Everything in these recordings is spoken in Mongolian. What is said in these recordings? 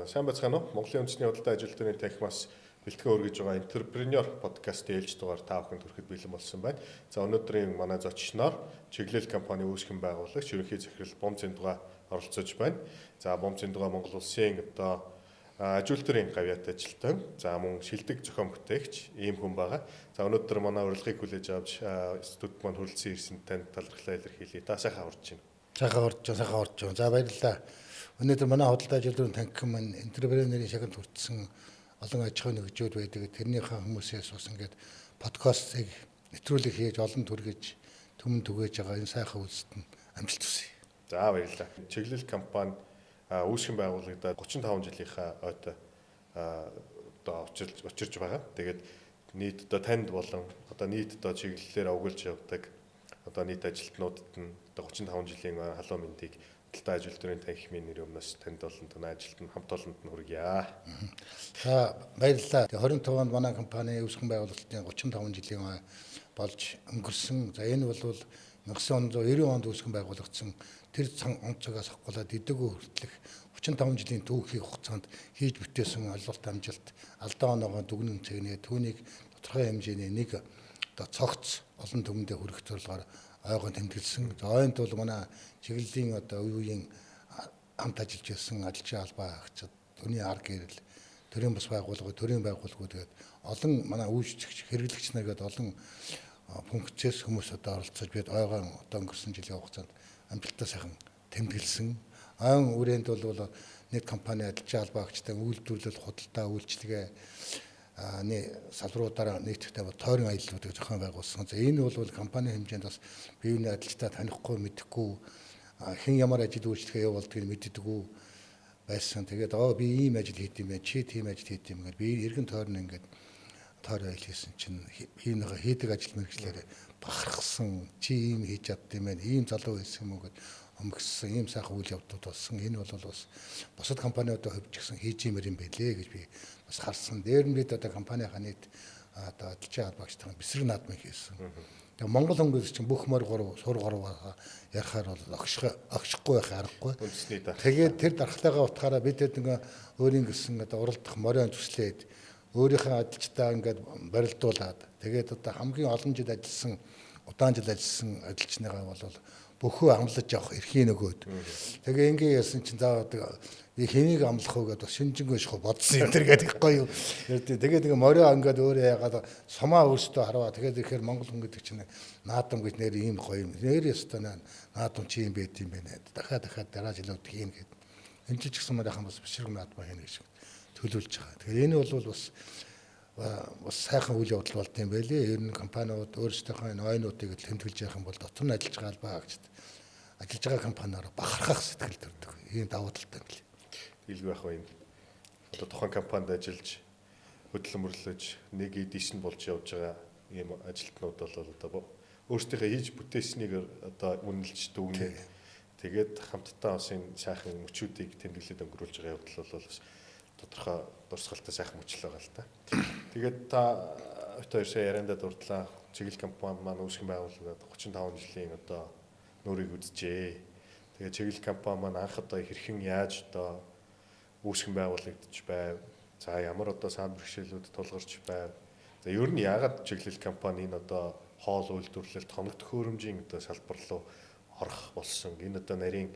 Сайн байцгаана уу? Монголын үндэсний худалдаа ажилтны танхимаас бэлтгэн өргөж байгаа Entrepreneur подкастын ээлж дугаар та бүхэнд хүрэхэд бэлэн болсон байна. За, өнөөдрийн манай зочноор Чиглэл компани үүсгэн байгуулагч, ерөнхий захирал Бум Зэндуга оролцож байна. За, Бум Зэндуга Монгол улсын одоо ажилтны гавьяат ажилтан, за мөн шилдэг зохион бүтээгч ийм хүн байгаа. За, өнөөдөр манай урилгыг хүлээж авч студ маань хүрэлцэн ирсэн танд талархлаа илэрхийлье. Та сайхан урьж байна. Сайхан урьж, сайхан урьж. За, баярлалаа. Өнөөдөр манай худалдаа ажилтны танхим маань entrepreneur-ийн шагналд хүртсэн олон аж ахуйн нэгжүүд байдаг. Тэрнийхээ хүмүүсээс бас ингээд подкастыг нэвтрүүлэг хийж олон түргэж түмэн түгээж байгаа энэ сайхан үйлсэд нь амжилт хүсье. За, баярлалаа. Чиглэл компани үүсгэн байгуулагдаад 35 жилийнхаа ойтой одоо учирч байгаа. Тэгээд нийт одоо танд болон одоо нийт одоо чиглэлээр овоглож явдаг одоо нийт ажилтнуудад нь одоо 35 жилийн халуун мэндийг худалдаа ажилтны танхимын нэр өмнөөс танд болон танай ажилтнанд хамт олонд нь хүргье. За, баярлалаа. 25 онд манай компани үүсгэн байгуулалтын 35 жилийн ой болж өнгөрсөн. За, энэ бол 1990 онд үүсгэн байгуулагдсан тэр он цагаас авахгүйд эдэггүй хүртэлх 35 жилийн түүхийн хугацаанд хийж бүтээсэн ололт, амжилт, алдаа оноогоо дүгнэн цэгнэ түүнийг тодорхой хэмжээний нэг одоо цогц олон түмэндээ хүрэх зорилгоор ойгон тэмдэглэсэн. За, ойнд бол манай чиглэлийн одоо үе үеийн хамт ажиллаж байсан ажилчийн албаа агчид, түүний ар гэрэл, төрийн бус байгууллага, төрийн байгууллагууд тэгээд олон манай үйлчлэгч, хэрэглэгч нар гээд олон функцээс хүмүүс одоо оролцож бид ойгон одоо өнгөрсөн жилийн хугацаанд амжилттай сайхан тэмдэглэсэн. Ойн үрээнд бол нэг компани ажилчийн албаа агчтай үйлдвэрлэл, худалдаа, үйлчилгээ салбаруудаараа нийтдээ тойрон аяллуудыг зохион байгуулсан. За, энэ бол компани хэмжээнд бас биений ажилчдаа танихгүй, мэдэхгүй, хэн ямар ажил үйлчлэгээ явуулдгийг мэддэггүй байсан. Тэгээд би ийм ажил хийд юм байна, чи тийм ажил хийд юм гээд би эргэн тойрон ингээд тойрон аялал хийсэн чинь хийнийхээ хийдэг ажил мэргэжлээр бахархсан, чи ийм хийж чадд юм байна, ийм залуу байсан юм уу гэд өмгөссөн ийм сайхан үйл явдлууд болсон. Энэ бол бас бусад компаниудад хувьд ч гэсэн хийж иймэр юм байлээ гэж би бас харсан. Дээр нь бид одоо компанийнхаа нийт одоо ажилчийн албаагчтай бэсрэг наадмыг хийсэн. Тэгээ Монгол хүн гэж чинь бүх морь гурав, сур гурав ярихаар бол огшихгүй байх аргагүй. Тэгээд тэр дархлаагаа утгаараа бид хэд ингээ өөрийн гэсэн одоо уралдах морион төслээд өөрийнхөө ажилчдаа ингээд барилдуулад тэгээд одоо хамгийн олон жил ажилласан, удаан жил ажилласан ажилчныгаа бол бөхөө амлаж явах эрхийн нөгөөд. Тэгээ ингээ яасан чинь за одоо би хэнийг амлах вэ гэдээ шинжэнгөө шахуу бодсон юм тэр гэдэг гоё юм. Тэгээд ингээ морио ингээд өөрөө яагаад сумаа өөрсдөө харваа. Тэгээд ихээр Монгол хүн гэдэг чинь наадам гэж нэр ийм гоё юм. Нэр ёстой наадам чи юм байд юм байна. Дахиад дахиад дараа жилүүд хийн гэд. Энд ч гэсэн манайхан бас бишрэг наадмаа хийнэ гэж төлөвлөж байгаа. Тэгэхээр энэ бол бас бас сайхан үйл явдал болд юм байлээ. Ер нь компаниуд өөрсдийнхөө энэ ойнуудыг тэмдэглэж явах юм бол дотор нь ажиллаж байгаа албаа агчид ажиллаж байгаа компаниар бахархах сэтгэл төрдөг. Ийм давуу талтай юм лээ. Илгүй байх вэ? Одоо тухайн компанид ажиллаж хөдөлмөрлөж нэг эдишн болж явж байгаа ийм ажилтнууд бол одоо өөрсдийнхөө хийж бүтээснийг одоо үнэлж дүгнээд тэгээд хамтдаа бас энэ сайхан мөчүүдийг тэмдэглээд өнгөрүүлж байгаа явдал бол бас тодорхой дурсгалтай сайхан мөчлөө байгаа л та. Тэгээд та хоёр сая яриандаа дурдлаа. Чиглэл компани маань үүсгэн байгуулагдаад 35 жилийн одоо нүрийг үзжээ. Тэгээд чиглэл компани маань анх одоо хэрхэн яаж одоо үүсгэн байгуулагдаж байв. За, ямар одоо сан бэрхшээлүүд тулгарч байв. За, ер нь яагаад чиглэл компани энэ одоо хоол үйлдвэрлэлт, тоног төхөөрөмжийн одоо салбар руу орох болсон. Энэ одоо нарийн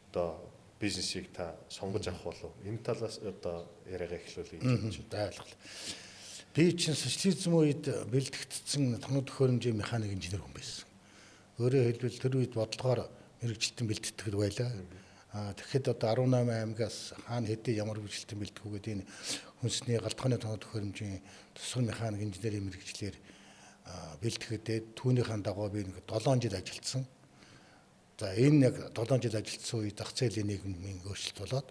одоо бизнесийг та сонгож авах болов. Энэ талаас одоо яриагаа эхлүүлье гэж бодож байна. Ойлголоо. Би чинь социализм үед бэлтгэгдсэн тоног төхөөрөмжийн механик инженер хүн байсан. Өөрөөр хэлбэл тэр үед бодлогоор мэрэгжилтэн бэлтгэдэг байлаа. Тэгэхэд одоо 18 аймгаас хаана хэдий ямар мэрэгжилтэн бэлтгэв гэдэг энэ хүнсний галтгооны тоног төхөөрөмжийн тусгай механик инженерийн мэрэгчлэр бэлтгэдэг. Түүнийхэн дагуу би нэг 7 жил ажилласан. За, энэ яг 7 жил ажилласан үе зах зээлийн нийгмийн өөрчлөлт болоод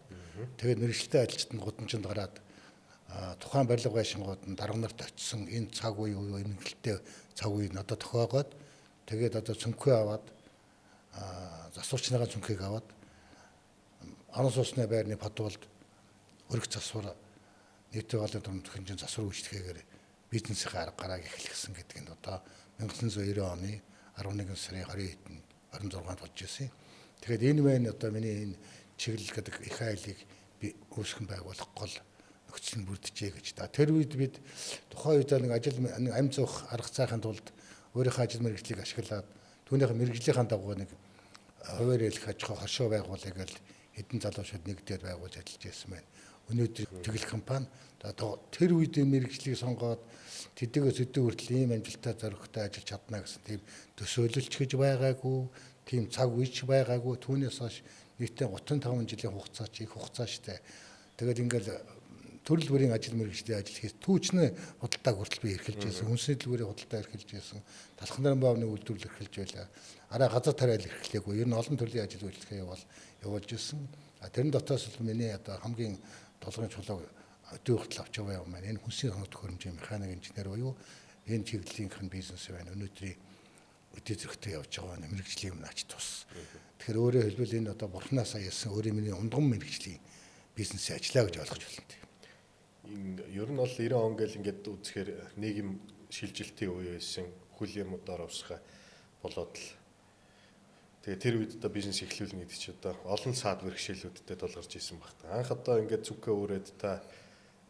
тэгээд мэрэгчлээ ажилчданд гудамжинд гараад тухайн барилга байшингууд нь дарга нарт очисон энэ цаг үе эмнэлттэй цаг үе надад тохиогоод тэгээд одоо цүнхээ аваад засварчныхаа цүнхийг аваад орон сууцны байрны подволд өрг засвар нийтийн хоолны дүрм төхөөрөмжийн засвар үйлчлэгээгээр бизнесийн арга гарааг эхлэхсэн гэдэг нь одоо 1990 оны 11 сарын 20-нд 26-нд болж ирсэн. Тэгэхээр энэ мэн одоо миний энэ чиглэл гэдэг их айлыг би үүсгэн байгуулах гол нөхцөл нь бүрджээ гэж. Тэр үед бид тухайн үед нэг ажил амь зуух арга зайхын тулд өөрийнхөө ажил мэргэжлийг ашиглаад түүнийхээ мэргэжлийнхаа дагуу нэг хуваар хэлэх аж ахуй хоршоо байгуулъя гэж хэдэн залуучууд нэгдээд байгуулж ажиллаж байсан байна. Өнөөдөр чиглэл компани тэр үед мэргэжлийг сонгоод тэдгээс өдөө хүртэл ийм амжилттай зоригтой ажиллаж чадна гэсэн тийм төсөөлөлч гэж байгаагүй, тийм цаг үеч байгаагүй. Түүнээс хойш нийтдээ 35 жилийн хугацаа чи их хугацаа штэ. Тэгээд ингээл төрөл бүрийн ажил мэргэжлийн ажил хийх түүчнээ худалдааг хүртэл би эрхэлж байсан. Хүнсний дэлгүүрийн худалдаа эрхэлж байсан. Талхан нарын баавны үйлдвэрлэл эрхэлж байлаа. Араа газар тариал эрхлээгүй. Ер нь олон төрлийн ажил үйлчлэгээ явуулж ирсэн. Тэрэн дотоос л миний одоо хамгийн толгойн чулууг өдөө хүртэл авч яваа юм байна. Энэ хүнсний тоног төхөөрөмжийн механик инженер буюу энэ чиглэлийнх нь бизнес байна. Өнөөдрийн өдөө зөрөгтэй явж байгаа мэргэжлийн юм ач тус. Тэгэхээр өөрөөр хэлбэл энэ одоо бурхнаасаа ясан өөрийн миний ундган мэргэжлийн бизнесийн ажлаа гэж ойлгож байна. Энэ ер нь бол 90 он гэл ингээд үзэхээр нийгэм шилжилтийн үе байсан, хүл юмудаар авсгаа болоод л тэгээ тэр үед одоо бизнес эхлүүлнэ гэдэг чи одоо олон саад бэрхшээлүүдтэй тулгарч исэн баг та. Анх одоо ингээд зүгкээ өрөөд та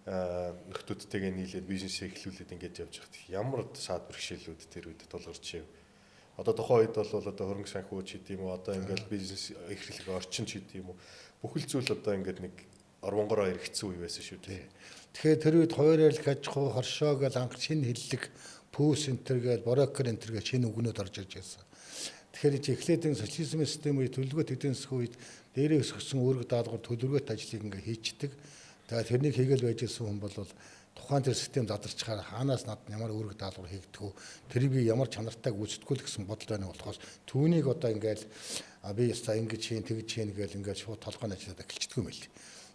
нөхдүүдтэйгээ нийлээд бизнесээ эхлүүлээд ингээд явж байхад ямар саад бэрхшээлүүд тэр үед тулгарч ив. Одоо тухайн үед бол одоо хөрөнгө санхүү ч гэдэм юм уу, одоо ингээд бизнес эрхлэх орчин ч гэдэм юм уу, бүхэл зүйл одоо ингээд нэг орвонгороо эргэцсэн үе байсан шүү дээ. Тэгэхээр тэр үед хуваар ярих аж ахуй хоршоо гэл анх шинэ хэллэг пүүс энтер гэл брокер энтер гэл шинэ үгнүүд орж ирж байсан. Тэгэхээр чи эхлээд энэ социализмын систем үе төлөвлөгөөт эдийн засгийн үед дээрээ өсгсөн үүрэг даалгавар төлөвлөгөөт ажлыг ингээ хийчдэг. Тэгээд тэрнийг хийгээл байж исэн хүн бол тухайн тэр систем задарчхаар хаанаас над ямар үүрэг даалгавар хийгдэх үү, тэрийг би ямар чанартай гүйцэтгэв гэсэн бодол байна болохоос түүнийг одоо ингээл би яста ингэж хийн тэгж хийн гээл ингээл шууд толгойн ажиллаад эхэлчихдэг юм байл.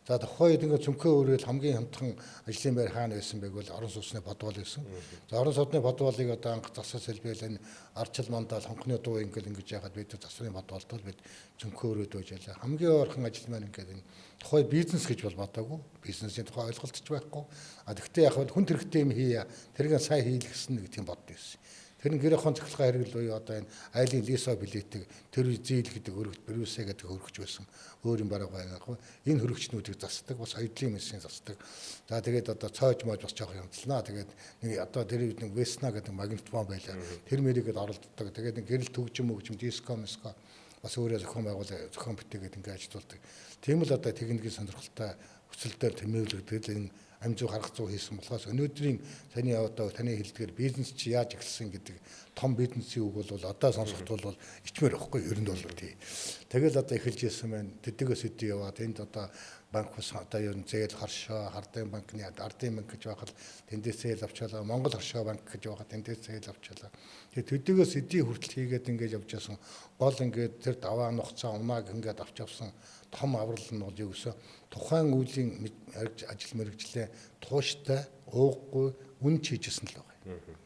За тухайн үед ингээд цөмхөө өрөөл хамгийн хямдхан ажлын байр хаана байсан бэ гэвэл орон сууцны подвол байсан. За орон сууцны подволыг одоо анх засаж сэлбэл энэ арчил мандаал хонхны дуу ингээл ингэж яагаад бид засварын подволд бол бид цөмхөө өрөөд байж байлаа. Хамгийн ойрхон ажил маань ингээд энэ тухайн бизнес гэж бол бодоагүй. Бизнесийн тухай ойлголт ч байхгүй. А тэгвэл яг хүн төрхтэй юм хийя. Тэрийг сайн хийлгэсэн нэг тийм бодд байсан. Тэр нь гэр ахуйн цахилгаан хэрэгэл буюу одоо энэ айлын лисо билетийг тэр үе зээл гэдэг өргөт брюсэ гэдэг хөргөч байсан. Өөр юм бараг байгаагүй. Энэ хөргөчнүүдийг засдаг, бас соёлын мэсийн засдаг. За тэгээд одоо цоож моож бас жоох юмдлаа. Тэгээд нэг одоо тэр үед нэг Весна гэдэг магнитофон байлаа. Тэр мэрийгэд оролддог. Тэгээд нэг гэрэл төгжим мөгжим диско миско бас өөрөө зохион байгуулаа зохион бүтээгээд ингээд ажилладаг. Тийм л одоо техникийн сонирхолтой хүсэлтээр тэмдэглэгдэл энэ амь зүй харах зүй хийсэн болохоос өнөөдрийн таны одоо таны хэлдгээр бизнес чи яаж эхэлсэн гэдэг том бизнесийн үг бол одоо сонсоход бол ичмээр байхгүй ер нь бол тий. Тэгэл одоо эхэлж исэн байна. Тэдгээс өдөө яваад энд одоо банк бас одоо ер нь зээл хоршоо, хардын банкны ардын банк гэж байхад тэндээс зээл авчаалаа, Монгол хоршоо банк гэж байхад тэндээс зээл авчаалаа. Тэгээ төдийгөөс эдийн хүртэл хийгээд ингээд явж байсан. Гол ингээд тэр даваа нухацаа унааг ингээд авч явсан том аврал нь бол юу гэсэн тухайн үеийн ажил мэргэжлээ тууштай, ууггүй, үн чийжсэн л байгаа юм.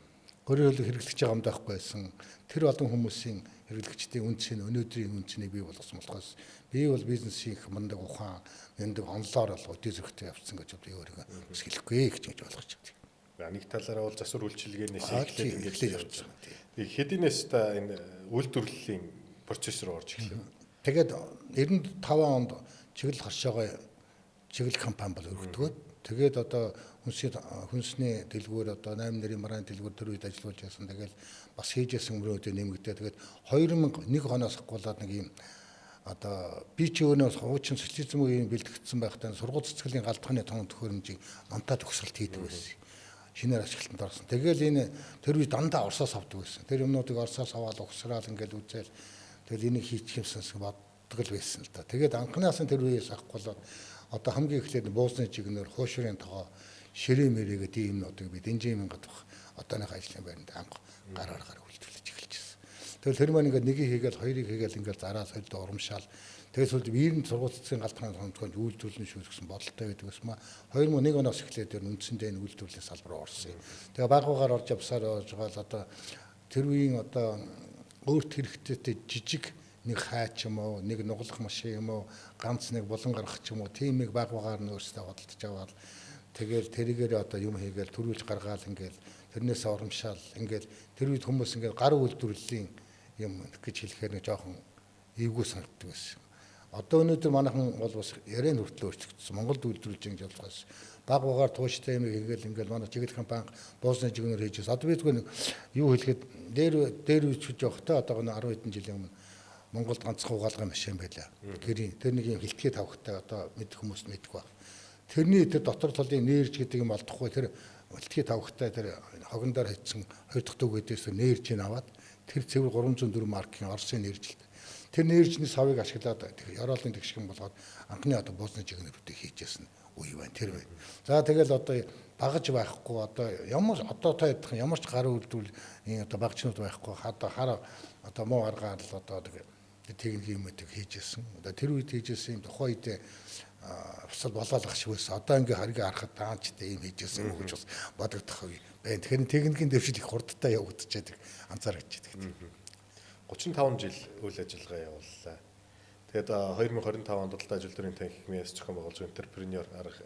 Өөрөөр хэлбэл хэрэглэгч гамдаахгүй байсан. Тэр олон хүмүүсийн хэрэглэгчдийн үнцийг өнөөдрийн үнцнийг бий болгосон болохоос би бол бизнесийн их мундаг ухаан, мундаг онлоор бол өдөө зөрөгтэй явцсан гэж би өөрийгөө бас хэлэхгүй гэж ойлгож байна. Нэг талаараа бол засвар үйлчилгээнээс эхлээд ингээд явж байгаа. Тэгээ хэдийнээс та энэ үйлдвэрлэлийн процесс руу орж эхлэв. Тэгээд 95 онд чиглэл хоршоогоо чиглэл компани бол өргөдгөөд тэгээд одоо хүнсний дэлгүүр одоо 8 нэрийн маргааны дэлгүүр тэр үед ажиллуулж байсан. Тэгэл бас хийж ясан мөрөөдөө нэмэгдээ. Тэгээд 2001 оноос ахгуулаад нэг юм одоо би чи өөрнөөс хуучин социализм үеийн бэлтгэгдсэн байхдаа сургууль цэцгэлийн галдахны тон төхөөрөмжийг намтаа төгсгөлт хийдэг байсан. Шинээр ашиглалтанд орсон. Тэгэл энэ тэр үед дандаа Оросоос авдаг байсан. Тэр юмнуудыг Оросоос аваад угсраал ингээл үзээл тэгэл энийг хийчих юмсан боддог л байсан л да. Тэгээд анханаас нь тэр үеэс ахгуулаад одоо хамгийн эхлээд буусны чигнэр хуушрын тогоо ширээ мэрэгээ тийм юмнуудыг би дэнжин мянгад бах одооных ажлын байранд анх гараар гар үйлдвэрлэж эхэлж байсан. Тэгэл тэр маань ингээд нэгийг хийгээл хоёрыг хийгээл ингээд зараа сольд урамшаал тэгээд сүүлд 90 сургууль цэцгийн галтхааны томцгоонд үйлдвэрлэн шүү гэсэн бодолтой байдаг гэсэн маа 2001 оноос эхлээд тэр үндсэндээ энэ үйлдвэрлэлийн салбар руу орсон юм. Тэгээ баг багаар орж явсаар явж байгаа л одоо тэр үеийн одоо өөрт хэрэгтэйтэй жижиг нэг хай ч юм уу, нэг нуглах машин юм уу, ганц нэг булан гаргах ч юм уу, тийм нэг баг багаар нь өөрсдөө бодолдож аваад тэгэл тэрийгээр одоо юм хийгээл төрүүлж гаргаал ингээл тэрнээс урамшаал ингээл тэр үед хүмүүс ингээл гар үйлдвэрлэлийн юм гэж хэлэхээр нэг жоохон эвгүй санагддаг байсан. Одоо өнөөдөр манайхан бол бас яриан хүртэл өөрчлөгдсөн. Монголд үйлдвэрлэж ингэж болохоос баг багаар тууштай юм хийгээл ингээл манай чиглэл компани буусны жигнэр хийж байсан. Одоо би зүгээр юу хэлэхэд дээр үчиж явахдаа одоо 10 хэдэн жилийн өмнө Монголд ганцхан угаалгын машин байлаа. Гэрийн тэр нэг юм хилтгээ тавхтай одоо мэдэх хүмүүс мэдэх байх. Тэрний тэр дотор талын нэрж гэдэг юм алдахгүй тэр хилтгээ тавхтай тэр хогондоор хийсэн хоёр дахь дүүгээдээс нэржийг аваад тэр цэвэр 304 маркийн Оросын нэржилт. Тэр нэржний савыг ашиглаад тэр ёроолын тэгшгэн болгоод анхны одоо буусны жигнэрүүдийг хийжсэн үе байна тэр байна. За тэгэл одоо багаж байхгүй одоо ямар одоо та ядах ямар ч гар үйлдвэрлэлийн одоо багчнууд байхгүй хар одоо муу аргаар л одоо техникийн юмыг хийжсэн. Одоо тэр үед хийжсэн юм тухайн үед бусад болоолах шиг байсан. Одоо ингээ харийг харахад даанчтай юм хийжсэн юм гэж бас бодогдох үе байна. Тэгэхээр техникийн дэвшил их хурдтай явагдчихэдэг анзаарч байдаг. 35 жил үйл ажиллагаа явууллаа. Тэгээд 2025 онд худалдаа үйлдвэрийн танхимын зохион байгуулж энтерпренеур арга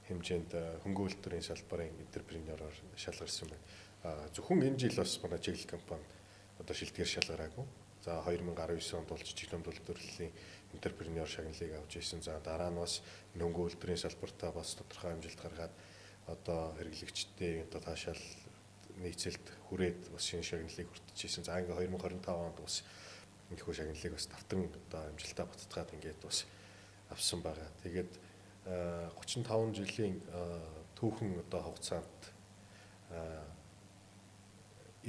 хэмжээнд хөнгөн үйлдвэрийн салбарын энтерпренеуроор шалгарсан байна. Зөвхөн энэ жил бас манай чиглэл компани одоо шилдгээр шалгараагүй. За 2019 онд бол жижиг дунд үйлдвэрлэлийн энтерпренеур шагналыг авч ирсэн. За дараа нь бас энэ хөнгөн үйлдвэрийн салбартаа бас тодорхой амжилт гаргаад одоо хэрэглэгчдээ одоо таашаал нийцэлд хүрээд бас шинэ шагналыг хүртэж ирсэн. За ингээ 2025 онд бас энэхүү шагналыг бас давтан одоо амжилтаа баттгаад ингээд бас авсан байгаа. Тэгээд 35 жилийн түүхэн одоо хугацаанд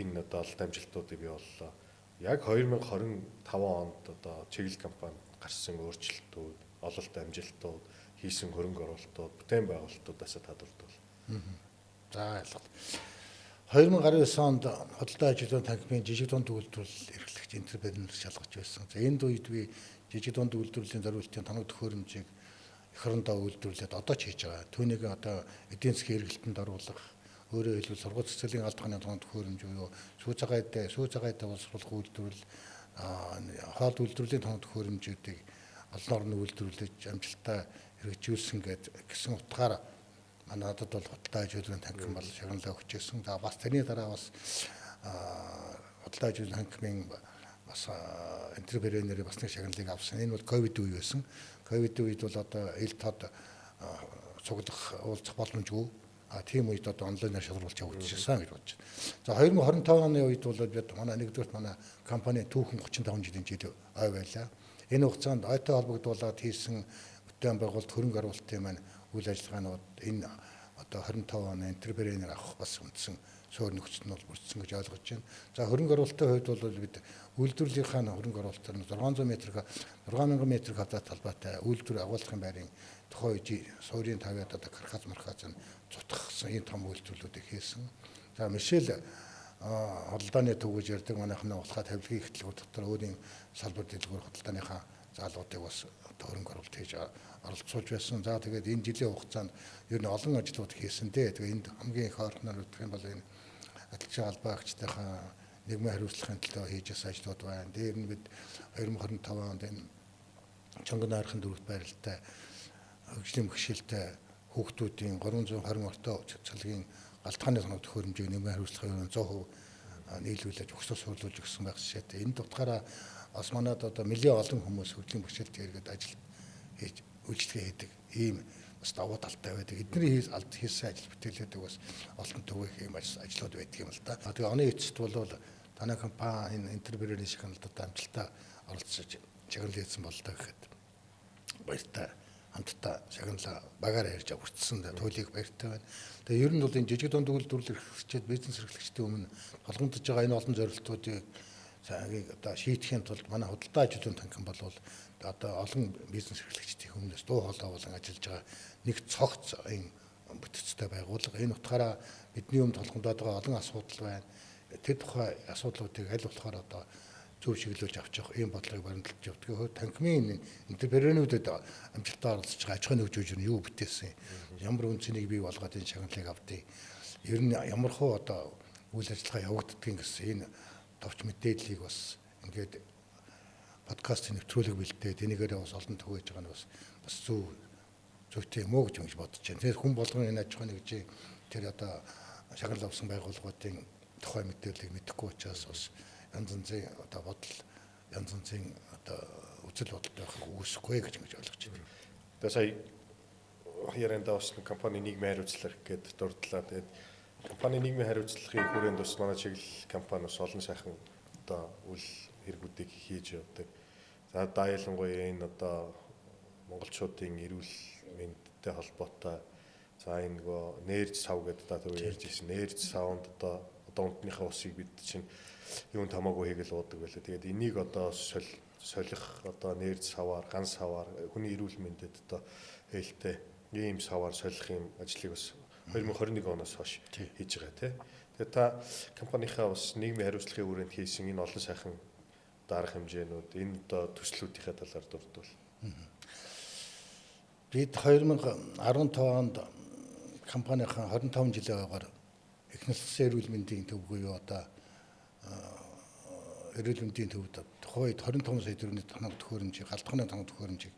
энэ одоо олон амжилтуудыг бий боллоо. Яг 2025 онд одоо чиглэл компани гарсан өөрчлөлтүүд, ололт амжилтууд, хийсэн хөрөнгө оруулалтууд, бүтээн байгуулалтуудаас та дурдвал. За ялгал. 2019 онд худалдаа аж ахуйн танхимын жижиг дунд үйлдвэрлэл эрхлэгч энтерпренеур шалгаж байсан. За энэ үед би жижиг дунд үйлдвэрлэлийн зориултын тоног төхөөрөмжийг эх орондоо үйлдвэрлээд одоо ч хийж байгаа. Түүнийг одоо эдийн засгийн эргэлтэнд оруулах, өөрөөр хэлбэл сургууль цэцэрлэгийн галт хааны тоног төхөөрөмж буюу сүү цагаан боловсруулах үйлдвэрлэл, хоол үйлдвэрлэлийн тоног төхөөрөмжүүдийг олон орны үйлдвэрлэж амжилттай хэрэгжүүлсэн гэсэн утгаараа надад бол худалдаа аж ахуйн танхим бол шагналаа өгч ирсэн. За бас тэрний дараа бас худалдаа аж ахуйн танхимын бас энтерпренеурийн бас нэг шагналыг авсан. Энэ бол ковид үе байсан. Ковид үед бол одоо ил тод цуглах, уулзах боломжгүй. Тийм үед одоо онлайнаар шалгаруулж явагдчихсан гэж бодож байна. За 2025 оны үед бол бид манай нэгдүгээрт манай компани түүхэн 35 жилийн жил ой байлаа. Энэ хугацаанд ойтой холбогдуулаад хийсэн бүтээн байгуулалт, хөрөнгө оруулалтын маань үйл ажиллагаанууд энэ одоо 25 оны энтерпренеур авах бас үндсэн суурь нөхцөл нь бол бүрдсэн гэж ойлгож байна. За хөрөнгө оруулалтын хувьд бол бид үйлдвэрлэлийнхаа хөрөнгө оруулалтаар 600 метр 6000 метр квадрат талбайтай үйлдвэр агуулгын байрын тухайн үед суурийн тавиад одоо каркас марказ нь цутгахсан ийм том үйлдвэрлэлүүдийг хийсэн. За Мишель худалдааны төв гэж ярьдаг манайхны улхаа тавилгын ихтлгүүд дотор өөрийн салбар дэлгүүр худалдааныхаа залуудыг бас одоо хөрөнгө оруулалт хийж оролцуулж байсан. За тэгээд энэ жилийн хугацаанд ер нь олон ажлууд хийсэн дээ. Тэгээд энд хамгийн их ойрхоноор өгөх юм бол энэ адилхан албаа агчдынхаа нийгмийн хариуцлагын төлөө хийж байсан ажлууд байна. Дээр нь бид 2025 онд энэ Чонгон найрахын дөрөвт байралтай хөгжлийн бэрхшээлтэй хүүхдүүдийн 320 ортой цэцэрлэгийн галтгааны тоног төхөөрөмжийг нийгмийн хариуцлагын 100% нийлүүлж өгсөө суурлуулж өгсөн байх жишээтэй. Энэ утгаараа бас манад одоо нэлээд олон хүмүүс хөгжлийн бэрхшээлтэй хэрэгэд ажил хийж үйлчлэгээ хийдэг ийм бас давуу талтай байдаг. Эдний хийсэн ажил бүтээлүүдийг бас олон төвөөх ийм ажлууд байдаг юм л да. Тэгээ оны эцэст бол танай компани энэ энтерпренеурийн шагналд амжилттай оролцож шагнал хийсэн боллоо гэхэд баяртай хамтдаа шагналаа багаараа ярьж хүртсэн. Туйлыг баяртай байна. Тэгээ ер нь бол энэ жижиг дунд үйлдвэрлэл эрхлэгчид, бизнес эрхлэгчдийн өмнө толгомдож байгаа энэ олон зорилтуудыг одоо шийдэхин тулд манай худалдаа аж ахуйн танхим бол одоо олон бизнес эрхлэгчдийн өмнөөс дуу хоолой болон ажиллаж байгаа нэг цогц ийм бүтцтэй байгууллага. Энэ утгаараа бидний өмнө толгомдоод байгаа олон асуудал байна. Тэр тухай асуудлуудыг аль болохоор одоо зөв чиглүүлж авч явах ийм бодлогыг баримталж явдаг. Танхимын энтерпренеурүүдэд амжилттай оролцож байгаа аж ахуйн нэгжүүд нь юу бүтээсэн, ямар үнцнийг бий болгоод энэ шагналыг авдیں۔ Ер нь ямар хуу одоо үйл ажиллагаа явагддгийг гэсэн энэ товч мэдээллийг бас ингээд подкастын нэвтрүүлэг бэлдээд энийгээрээ бас олон түгээж байгаа нь бас зөв зүйтэй юм уу гэж ингэж бодож байна. Тэгэхээр хүн болгон энэ аж ахуйн нэгжийн тэр одоо шагнал авсан байгууллагуудын тухай мэдээллийг мэдэхгүй учраас бас янз янзын одоо бодол, янз янзын одоо үзэл бодолтой байхыг үгүйсэхгүй гэж ингэж ойлгож байна. Тэгээ сая яриандаа бас компани нийгмийн хариуцлага гэдээ дурдлаа. Тэгээд компани нийгмийн хариуцлагын хүрээнд бас манай чиглэл компани бас олон сайхан одоо үйл хэрэгүүдийг хийж явдаг. За ялангуяа энэ одоо монголчуудын эрүүл мэндтэй холбоотой за энэ нөгөө нээрж сав гэдэг та түрүү ярьж ирсэн. Нээрж савнд одоо унтныхаа усыг бид чинь юунд хамаагүй хийгээл уудаг байлаа. Тэгээд энийг одоо солих одоо нээрж саваар, ган саваар хүний эрүүл мэндэд одоо ээлтэй ийм саваар солих юм ажлыг бас 2021 оноос хойш хийж байгаа тий. Тэгээд та компанийнхаа бас нийгмийн хариуцлагын хүрээнд хийсэн энэ олон сайхан дарах хэмжээнүүд энэ одоо төслүүдийнхээ талаар дурдвал. Бид 2015 онд компанийнхаа 25 жилийн ойгоор эхнэлсэн эрүүл мэндийн төв буюу одоо эрүүл мэндийн төвд тухайн үед 25 сая төгрөгийн тоног төхөөрөмжийг, галдахны тоног төхөөрөмжийг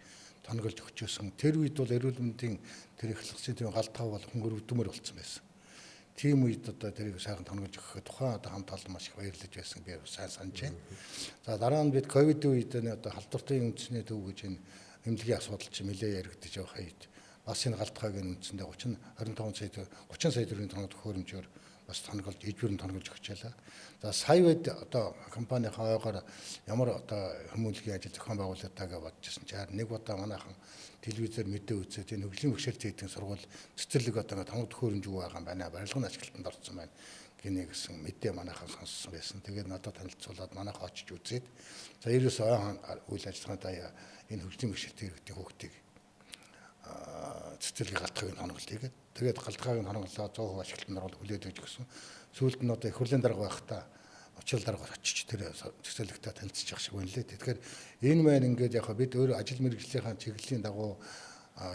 тоноглож өгчөөсөн. Тэр үед бол эрүүл мэндийн тэр эхлэлсэн тийм галтгай бол хүн өрөвдмөр болсон байсан. Тийм үед одоо тэрийг сайхан тоноглож өгөхөд тухайн одоо хамт олон маш их баярлаж байсан би сайн санаж байна. За дараа нь бид ковидын үед одоо халдвартын үндэсний төв гэж энэ эмнэлгийн асуудал чинь нэлээ яригдаж явах үед бас энэ галтгайг энэ үндсэндээ 25 сая 30 сая төгрөгийн тоног төхөөрөмжөөр бас тоноглож ижбэр нь тоноглож өгчээлээ. За сая үед одоо компанийнхаа ойгоор ямар одоо хүмүүнлэгийн ажил зохион байгуулалтаа гэж бодож ирсэн чинь нэг удаа манайхан телевизээр мэдээ үзээд энэ хөгжлийн бэрхшээлтэй хийдэг сургууль цэцэрлэг одоо тоног төхөөрөмж байгаа юм байна. Барилга нь ашиглалтанд орсон байна гинэ гэсэн мэдээ манайхан сонссон байсан. Тэгээд надад танилцуулаад манайхан очиж үзээд за ерөөсөө ойхон үйл ажиллагаанд энэ хөгжлийн бэрхшээлтэй иргэдийн хүүхдийг цэцэрлэгийн галтгайг тоноглоё гэдэг. Тэгээд галтгайг тоноглоо 100% ашиглалтанд оруулах хүлээд өгч гисэн. Сүүлд нь одоо их хурлын дарга байхдаа учрал даргаар очиж тэр цэцэрлэгтэй танилцчих шиг байна лээ. Тэгэхээр энэ маань ингээд яг бид өөр ажил мэргэжлийнхаа чиглэлийн дагуу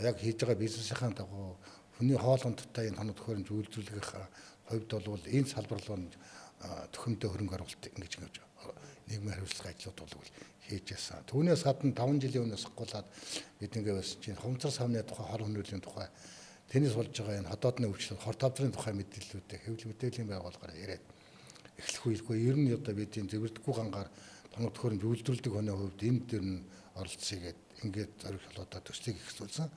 яг хийж байгаа бизнесийнхаа дагуу хүний хоол унттай энэ тоног төхөөрөмж үйлдвэрлэхийнхаа хувьд бол энэ салбар руу төхөмтэй хөрөнгө оруулалт ингэж нийгмийн хариуцлагын ажлууд бол хийж ясан. Түүнээс гадна 5 жилийн өмнөөс ахгуулаад бид ингэ байсан чинь хумцар савны тухай, хор хөнөөлийн тухай, тэрнээс болж байгаа энэ хотоодны өвчлөл, хор тавдрын тухай мэдээллүүдээ хэвлэл мэдээллийн байгууллагаар яриад эхлэх үегүй ер нь одоо бид энэ зөвөрдөггүй гангаар тоног төхөөрөмж үйлдвэрлэдэг хүний хувьд энэ дэр нь оролцъё гэд ингээд зориг шалуудаа төслийг эхлүүлсэн.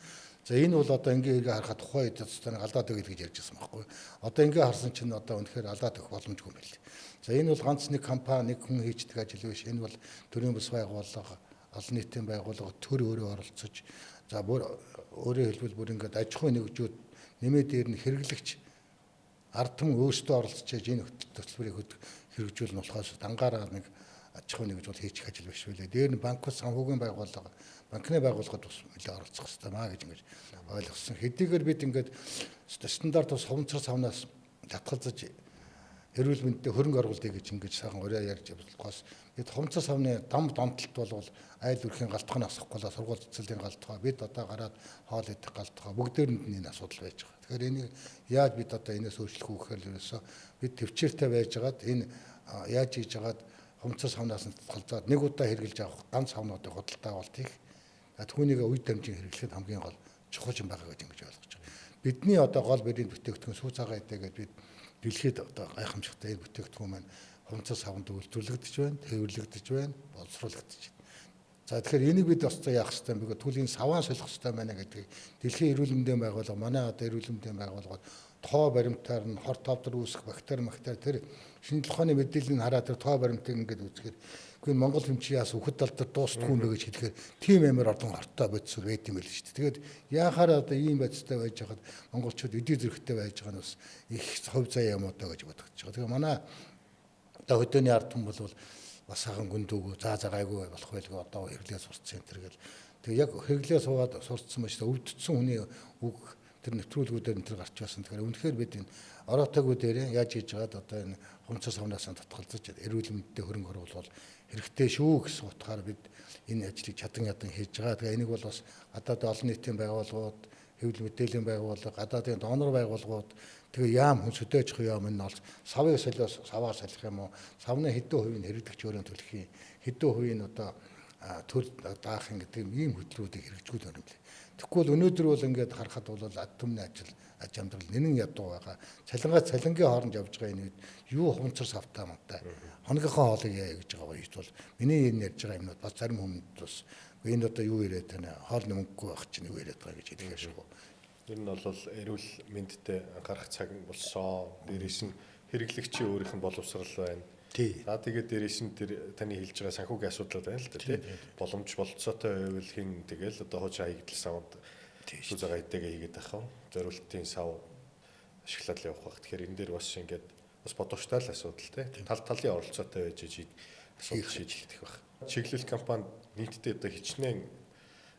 За энэ бол одоо ингээ эргээ харахад тухайн үед одоо алдаад өгье гэж ярьж байсан байхгүй. Одоо ингээ харсан чинь одоо үнэхээр алдаад өгөх боломжгүй юм байна. За энэ бол ганц нэг компани, нэг хүн хийждэг ажил биш. Энэ бол төрийн бус байгууллага, олон нийтийн байгууллага, төр өөрөө оролцож, за бүр өөрөөр хэлбэл бүр ингээд аж ахуйн нэгжүүд нэмээ дээр нь хэрэглэгч ард түмэн өөрсдөө оролцож энэ төслбөрийг хэрэгжүүлнэ болохоос дангаараа нэг аж ахуйн нэгж бол хийчих ажил биш үлээ. Дээр нь банкуд санхүүгийн байгууллага, банкны байгууллагад бас нэлээд оролцох хэрэгтэй маа гэж ингэж ойлгосон. Хэдийгээр бид ингээд стандарт бас ховцор савнаас татгалзаж эрүүл мэндэд хөрөнгө оруулалтыг гэж ингэж сайхан урья ярьж болохоос бид хомцор савны дам донтолт болвол айл өрхийн галтгах нь асахгүй л сургууль цэцэрлэгийн галтгах бид одоо гараад хоол идэх галтгах бүгдээрэнд нь энэ асуудал байж байгаа. Тэгэхээр энийг яаж бид одоо энэс өөрчлөх үү гэхээр ерөөсөө бид төвчээртэй байжгаад энэ яаж хийж хагаад хомцор савнаас нь татгалзаад нэг удаа хэрглэж авах ганц савнуудыг худалдаа авалт хийх түүнийг үе дамжин хэрэглэхэд хамгийн гол чухал юм байгаа гэж ингэж ойлгож байгаа. Бидний одоо гол бэрийн бүтээгдэхүүн сүү цагаан эдэ гэдээ бид дэлхийд одоо гайхамшигтай энэ бүтээгдэхүүн маань хумцар савнд үйлдвэрлэгдэж байна, тээвэрлэгдэж байна, боловсруулагдаж байна. За тэгэхээр энийг бид бас яах ёстой юм бэ? Түүл энэ саваа солих ёстой байна гэдгийг дэлхийн эрүүл мэндийн байгууллага, манай одоо эрүүл мэндийн байгууллагууд тоо баримтаар нь хор тавдар үүсэх бактери тэр шинжлэх ухааны мэдээллийг хараад тэр тоо баримтыг ингээд үзэхээр үгүй Монгол хэмжээ яас үхэд далдар дуустгүй юм бэ гэж хэлэхээр тийм амар ордон хортой бодисол байт юм байл шүү дээ. Тэгээд яахаар одоо ийм бодистой байж хахад монголчууд өдий зэрэгтэй байж байгаа нь бас их хувь заяа юм одоо гэж бодогдож байгаа. Тэгээ манай одоо хөдөөний ард түмэн бол бас сайхан гүндүүгөө заа заагайгүй болох байлгүй одоо хэрэглээ сурцсан энэ төр гэл. Тэгээ яг хэрэглээ суугаад сурцсан байж өвдсөн хүний үг тэр нэвтрүүлгүүдээр энэ төр гарч байсан. Тэгэхээр үнэхээр бид энэ ороотойгоо дээр яаж хийж байгаад одоо энэ хумцар савнаас татгалзаж эрүүл мэндэд хөрөнгө оруулах хэрэгтэй шүү гэсэн утгаар бид энэ ажлыг чадан ядан хийж байгаа. Тэгээ энийг бол бас гадаад олон нийтийн байгууллагууд, хэвлэл мэдээллийн байгууллага, гадаадын донор байгууллагууд тэгээ яам хүн сөдөөж яам энэ бол савыг солиос саваар солих юм уу? Савны хэдэн хувийг хэрэглэгч өөрөө төлөх юм, хэдэн хувийг одоо төр даах юм гэдэг ийм хөтөлбөрүүдийг хэрэгжүүлэх юм лээ. Тэгэхгүй бол өнөөдөр бол ингээд харахад бол ад түмний ажил аж амьдрал нэнэн ядуу байгаа. Цалингаа цалингийн хооронд явж байгаа энэ үед юу хумцар савтай мантай. Хоногийнхоо хоолыг яа гэж байгаа үед бол миний энэ ярьж байгаа юмнууд бас зарим хүмүүст бас Энэ одоо юу яриад байна? Хоол мөнгөгүй байх чинь юу яриад байгаа гэж хэлэх ашгүй. Ер нь бол эрүүл мэндтэй анхаарах цаг болсон. Дээрээс нь хэрэглэгчийн өөрийнх нь боловсрал байна. За тэгээд дээрээс нь тэр таны хэлж байгаа санхүүгийн асуудлууд байна л да тий. Боломж болцоотой байвал хин тэгэл одоо хуучин хаягдал савнд сүү цагаан хэтэйгээ хийгээд байх юм. Зориултын сав ашиглаад явах бах. Тэгэхээр энэ дээр бас ингээд бас бодвочтой л асуудал тий. Тал талын оролцоотой байж асуудал шийдэгдэх байх. Чиглэл компани нийтдээ одоо хичнээн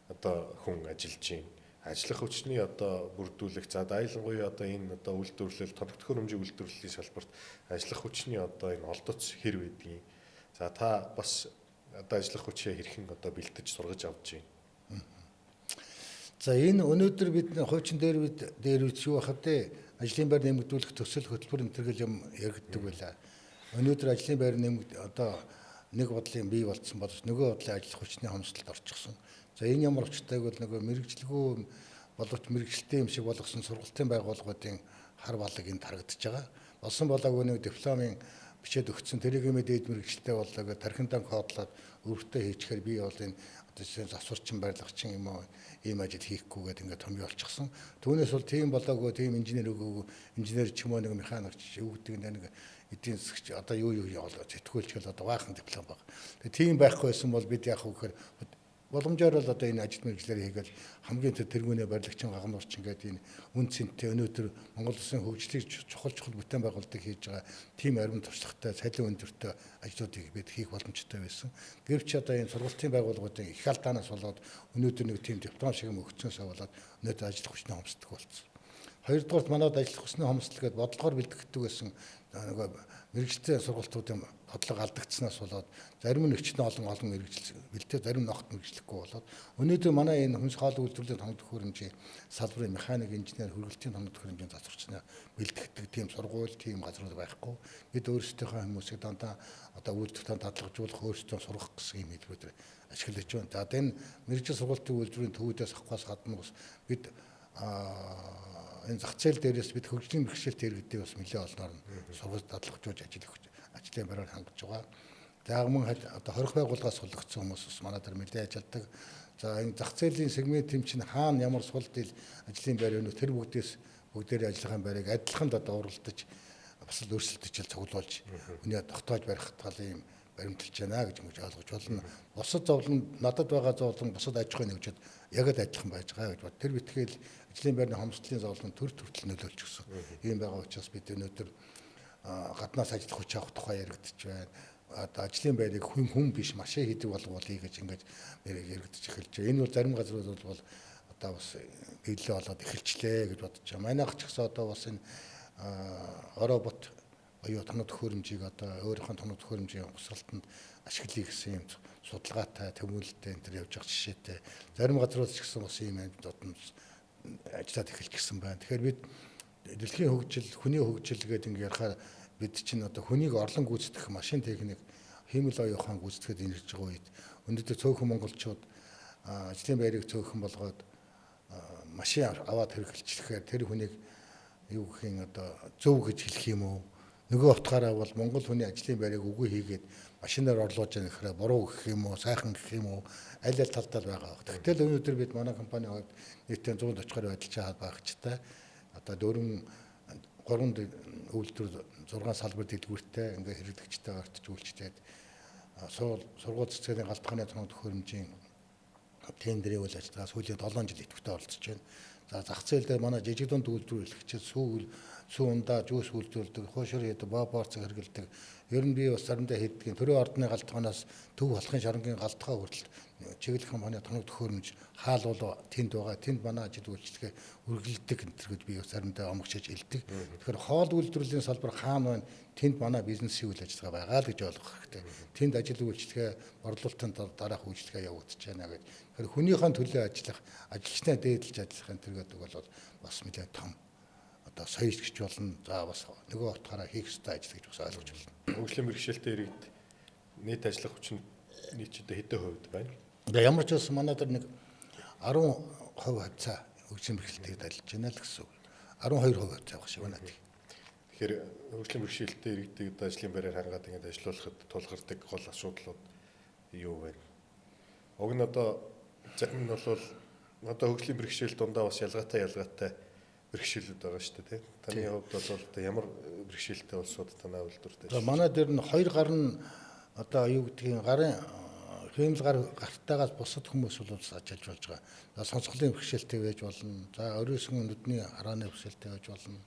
одоо хүн ажиллаж байна. Ажиллах хүчний одоо бүрдүүлэх, за дайлангуяа одоо энэ одоо үйлдвэрлэл, тоног төхөөрөмжийн үйлдвэрлэлийн салбарт ажиллах хүчний одоо энэ олдоц хэр байдгийг. За та бас одоо ажиллах хүчээ хэрхэн одоо бэлтэж сургаж авч байна? За энэ өнөөдөр бид хуучин дээр үед дээр үуч юу байхад вэ? Ажлын байр нэмэгдүүлэх төсөл хөтөлбөр энэ төр гэл юм яригддаг байлаа. Өнөөдөр ажлын байр нэмэгд одоо нэг бодлын бий болцсон боловч нөгөө бодлын ажиллах хүчний хомсдолд орчихсон. За энэ ямар учиртайг бол нөгөө мэрэгчлгүй боловч мэрэгчлээ юм шиг болгосон сургалтын байгууллагуудын хар балаг энд харагдаж байгаа. Болсон болоогүй нэг дипломын бичээд өгсөн тэрийг юм дээд мэрэгчлээ боллоо гэж тархинтаа кодлоод өвөртөө хийчихээр би бол энэ одоо жишээ нь засварчин барилгачин юм уу ийм ажил хийхгүй гэдэг ингээд томьёо олчихсон. Түүнээс бол тийм болоогүй тийм инженер өгөөгүй инженер ч юм уу нэг механик ч юу гэдэг нэг эдийн засгч одоо юу юу сэтгүүлч гэл одоо баахан диплом баг. Тэгээ тийм байхгүй байсан бол бид яах вэ гэхээр боломжоор л одоо энэ ажил мэргэжлээр хийгээл хамгийн тэргүүнээ барилгачин гагнуурчин гэдэг энэ үн цэнтэй өнөөдөр Монгол улсын хөгжлийг чухал чухал бүтээн байгуулалтыг хийж байгаа тийм ариун туршлагатай цалин өндөртэй ажлуудыг бид хийх боломжтой байсан. Гэвч одоо энэ сургалтын байгууллагуудын их алдаанаас болоод өнөөдөр нэг тийм диплом шиг юм өгцөөсөө болоод өнөөдөр ажиллах хүчний хомсдох болсон. Хоёрдугаарт манад ажиллах хүчний хомсдол гэдээ бодлогоор бэлтгэдэг байсан нөгөө мэргэжилтэн сургалтуудын бодлого алдагдсанаас болоод зарим нь өчнө олон олон мэргэжил бэлтээ зарим нь огт мэргэжлэхгүй болоод өнөөдөр манай энэ хүнс хоол үйлдвэрлэлийн тоног төхөөрөмжийн салбарын механик инженер хөргөлтийн тоног төхөөрөмжийн засварчнаа бэлтгэдэг тийм сургууль тийм газрууд байхгүй. Бид өөрсдийнхөө хүмүүсийг дандаа одоо үйлдвэртээ дадлагжуулах өөрсдөө сургах гэсэн юм хэлбэрээр ашиглаж байна. За энэ мэргэжил сургалтын үйлдвэрийн төвүүдээс авахаас гадна бас бид энэ зах зээл дээрээс бид хөгжлийн бэрхшээлт иргэдийг бас нэлээд олноор нь сургууль дадлагжуулж ажлын байраар хангаж байгаа. За мөн одоо хорих байгууллагаас суллагдсан хүмүүс бас манай дээр нэлээд ажилладаг. За энэ зах зээлийн сегмент юм чинь хаана ямар сул дил ажлын байр өнөө тэр бүгдээс бүгдээрээ ажлынхаа байрыг адилхан одоо уралдаж бас л өрсөлдөж цуглуулж хүний тогтоож барих талын юм баримталж байна гэж ингэж ойлгож болно. Бусад зовлон надад байгаа зовлон бусад аж ахуйн нэгжид яг л адилхан байж байгаа гэж бод. Тэр битгээл ажлын байрны хомсдлын зовлон төр төртөл нөлөөлж гисэн. Ийм байгаа учраас бид өнөөдөр гаднаас ажиллах хүч авах тухай яригдж байна. Одоо ажлын байрыг хүн хүн биш машин хийдэг болгоулъя гэж ингэж яригдж эхэлж байна. Энэ бол зарим газрууд бол одоо бас биелээ болоод эхэлчлээ гэж бодож байна. Манайх ч гэсэн одоо бас энэ робот оюу тоног төхөөрөмжийг одоо өөрийнхөө тоног төхөөрөмжийн ухсралтанд ашиглая гэсэн юм судалгаатай тэмүүлэлтэй энэ төр явж байгаа жишээтэй. Зарим газрууд ч гэсэн бас ийм амьтад ажиллаад эхэлчихсэн байна. Тэгэхээр бид дэлхийн хөгжил, хүний хөгжил гэдэг ингэ ярихаар бид чинь одоо хүнийг орлон гүйцэтгэх машин техник, хиймэл оюун ухаан гүйцэтгэхэд ирж байгаа үед өнөөдөр цөөхөн монголчууд ажлын байрыг цөөхөн болгоод машин аваад хэрэглэчихээр тэр хүнийг юу гэх юм одоо зөв гэж хэлэх юм уу? Нөгөө утгаараа бол монгол хүний ажлын байрыг үгүй хийгээд машинаар орлуулж байгаа гэхээр буруу гэх юм уу, сайхан гэх юм уу, аль аль талдаа л байгаа. Тэгтэл өнөөдөр бид манай компанийн хувьд нийтдээ 140 гаруй ажиллаж байгчтай одоо 4 3 үйлдвэр 6 салбар дэлгүүртэй ингээ хэрэглэгчтэй ортож үйлчлээд сургууль цэцгийн галтгааны тоног төхөөрөмжийн тендерийг үл ажиллагаа сүүлийн 7 жил идэвхтэй оролцож байна. За зах зээл дээр манай жижиг дунд үйлдвэрлэгчид сүү ундаа жүүс үйлдвэрлэдэг, хуушур хийдэг, боо борцог хэрэглэдэг. Ер нь би бас заримдаа хийдгийн төрийн ордны галтгаанаас төв халахын шарангийн галтгаа хүртэл чиглэл компани тоног төхөөрөмж хаал бол тэнд байгаа. Тэнд манай ажил үйлчлэгээ үргэлжлэдэг энэ төр гэж би бас заримдаа омогшиж хэлдэг. Тэгэхээр хоол үйлдвэрлэлийн салбар хаана байна? Тэнд манай бизнесийн үйл ажиллагаа байгаа л гэж ойлгох хэрэгтэй. Тэнд ажил үйлчлэгээ борлуулалтын дараах үйлчлэгээ явагдаж байна гэж. Тэгэхээр хүнийхэн төлөө ажиллах, ажилчнаа дээдэлж ажиллах энэ төр гэдэг бол бас нэлээд том одоо соёл гэж болно. За бас нөгөө утгаараа хийх ёстой ажил гэж бас ойлгож байна. Хөгжлийн бэрхшээлтэй иргэд нийт ажиллах хүчин нийт одоо хэдэн хувьд байна? Тэгээ ямар ч байсан манай дээр нэг 10% хавцаа хөгжлийн бэрхшээлтэй ажиллаж байна л гэсэн үг. 12% хавцаа байх шиг байна. Тэгэхээр хөгжлийн бэрхшээлтэй иргэдийг одоо ажлын байраар хангаад ингэж ажилуулахад тулгардаг гол асуудлууд юу вэ? Уг нь одоо Зарим нь бол одоо хөгжлийн бэрхшээл дундаа бас ялгаатай бэрхшээлүүд байгаа шүү дээ, тийм. Таны хувьд бол одоо ямар бэрхшээлтэй улсууд танай үйлдвэрт ажиллаж? Манай дээр нь хоёр гар нь одоо юу гэдгийг гарын хэмэл гар гартаагаас бусад хүмүүс бол ажиллаж болж байгаа. За сонсголын бэрхшээлтэй байж болно. За оройсон нүдний харааны бэрхшээлтэй байж болно.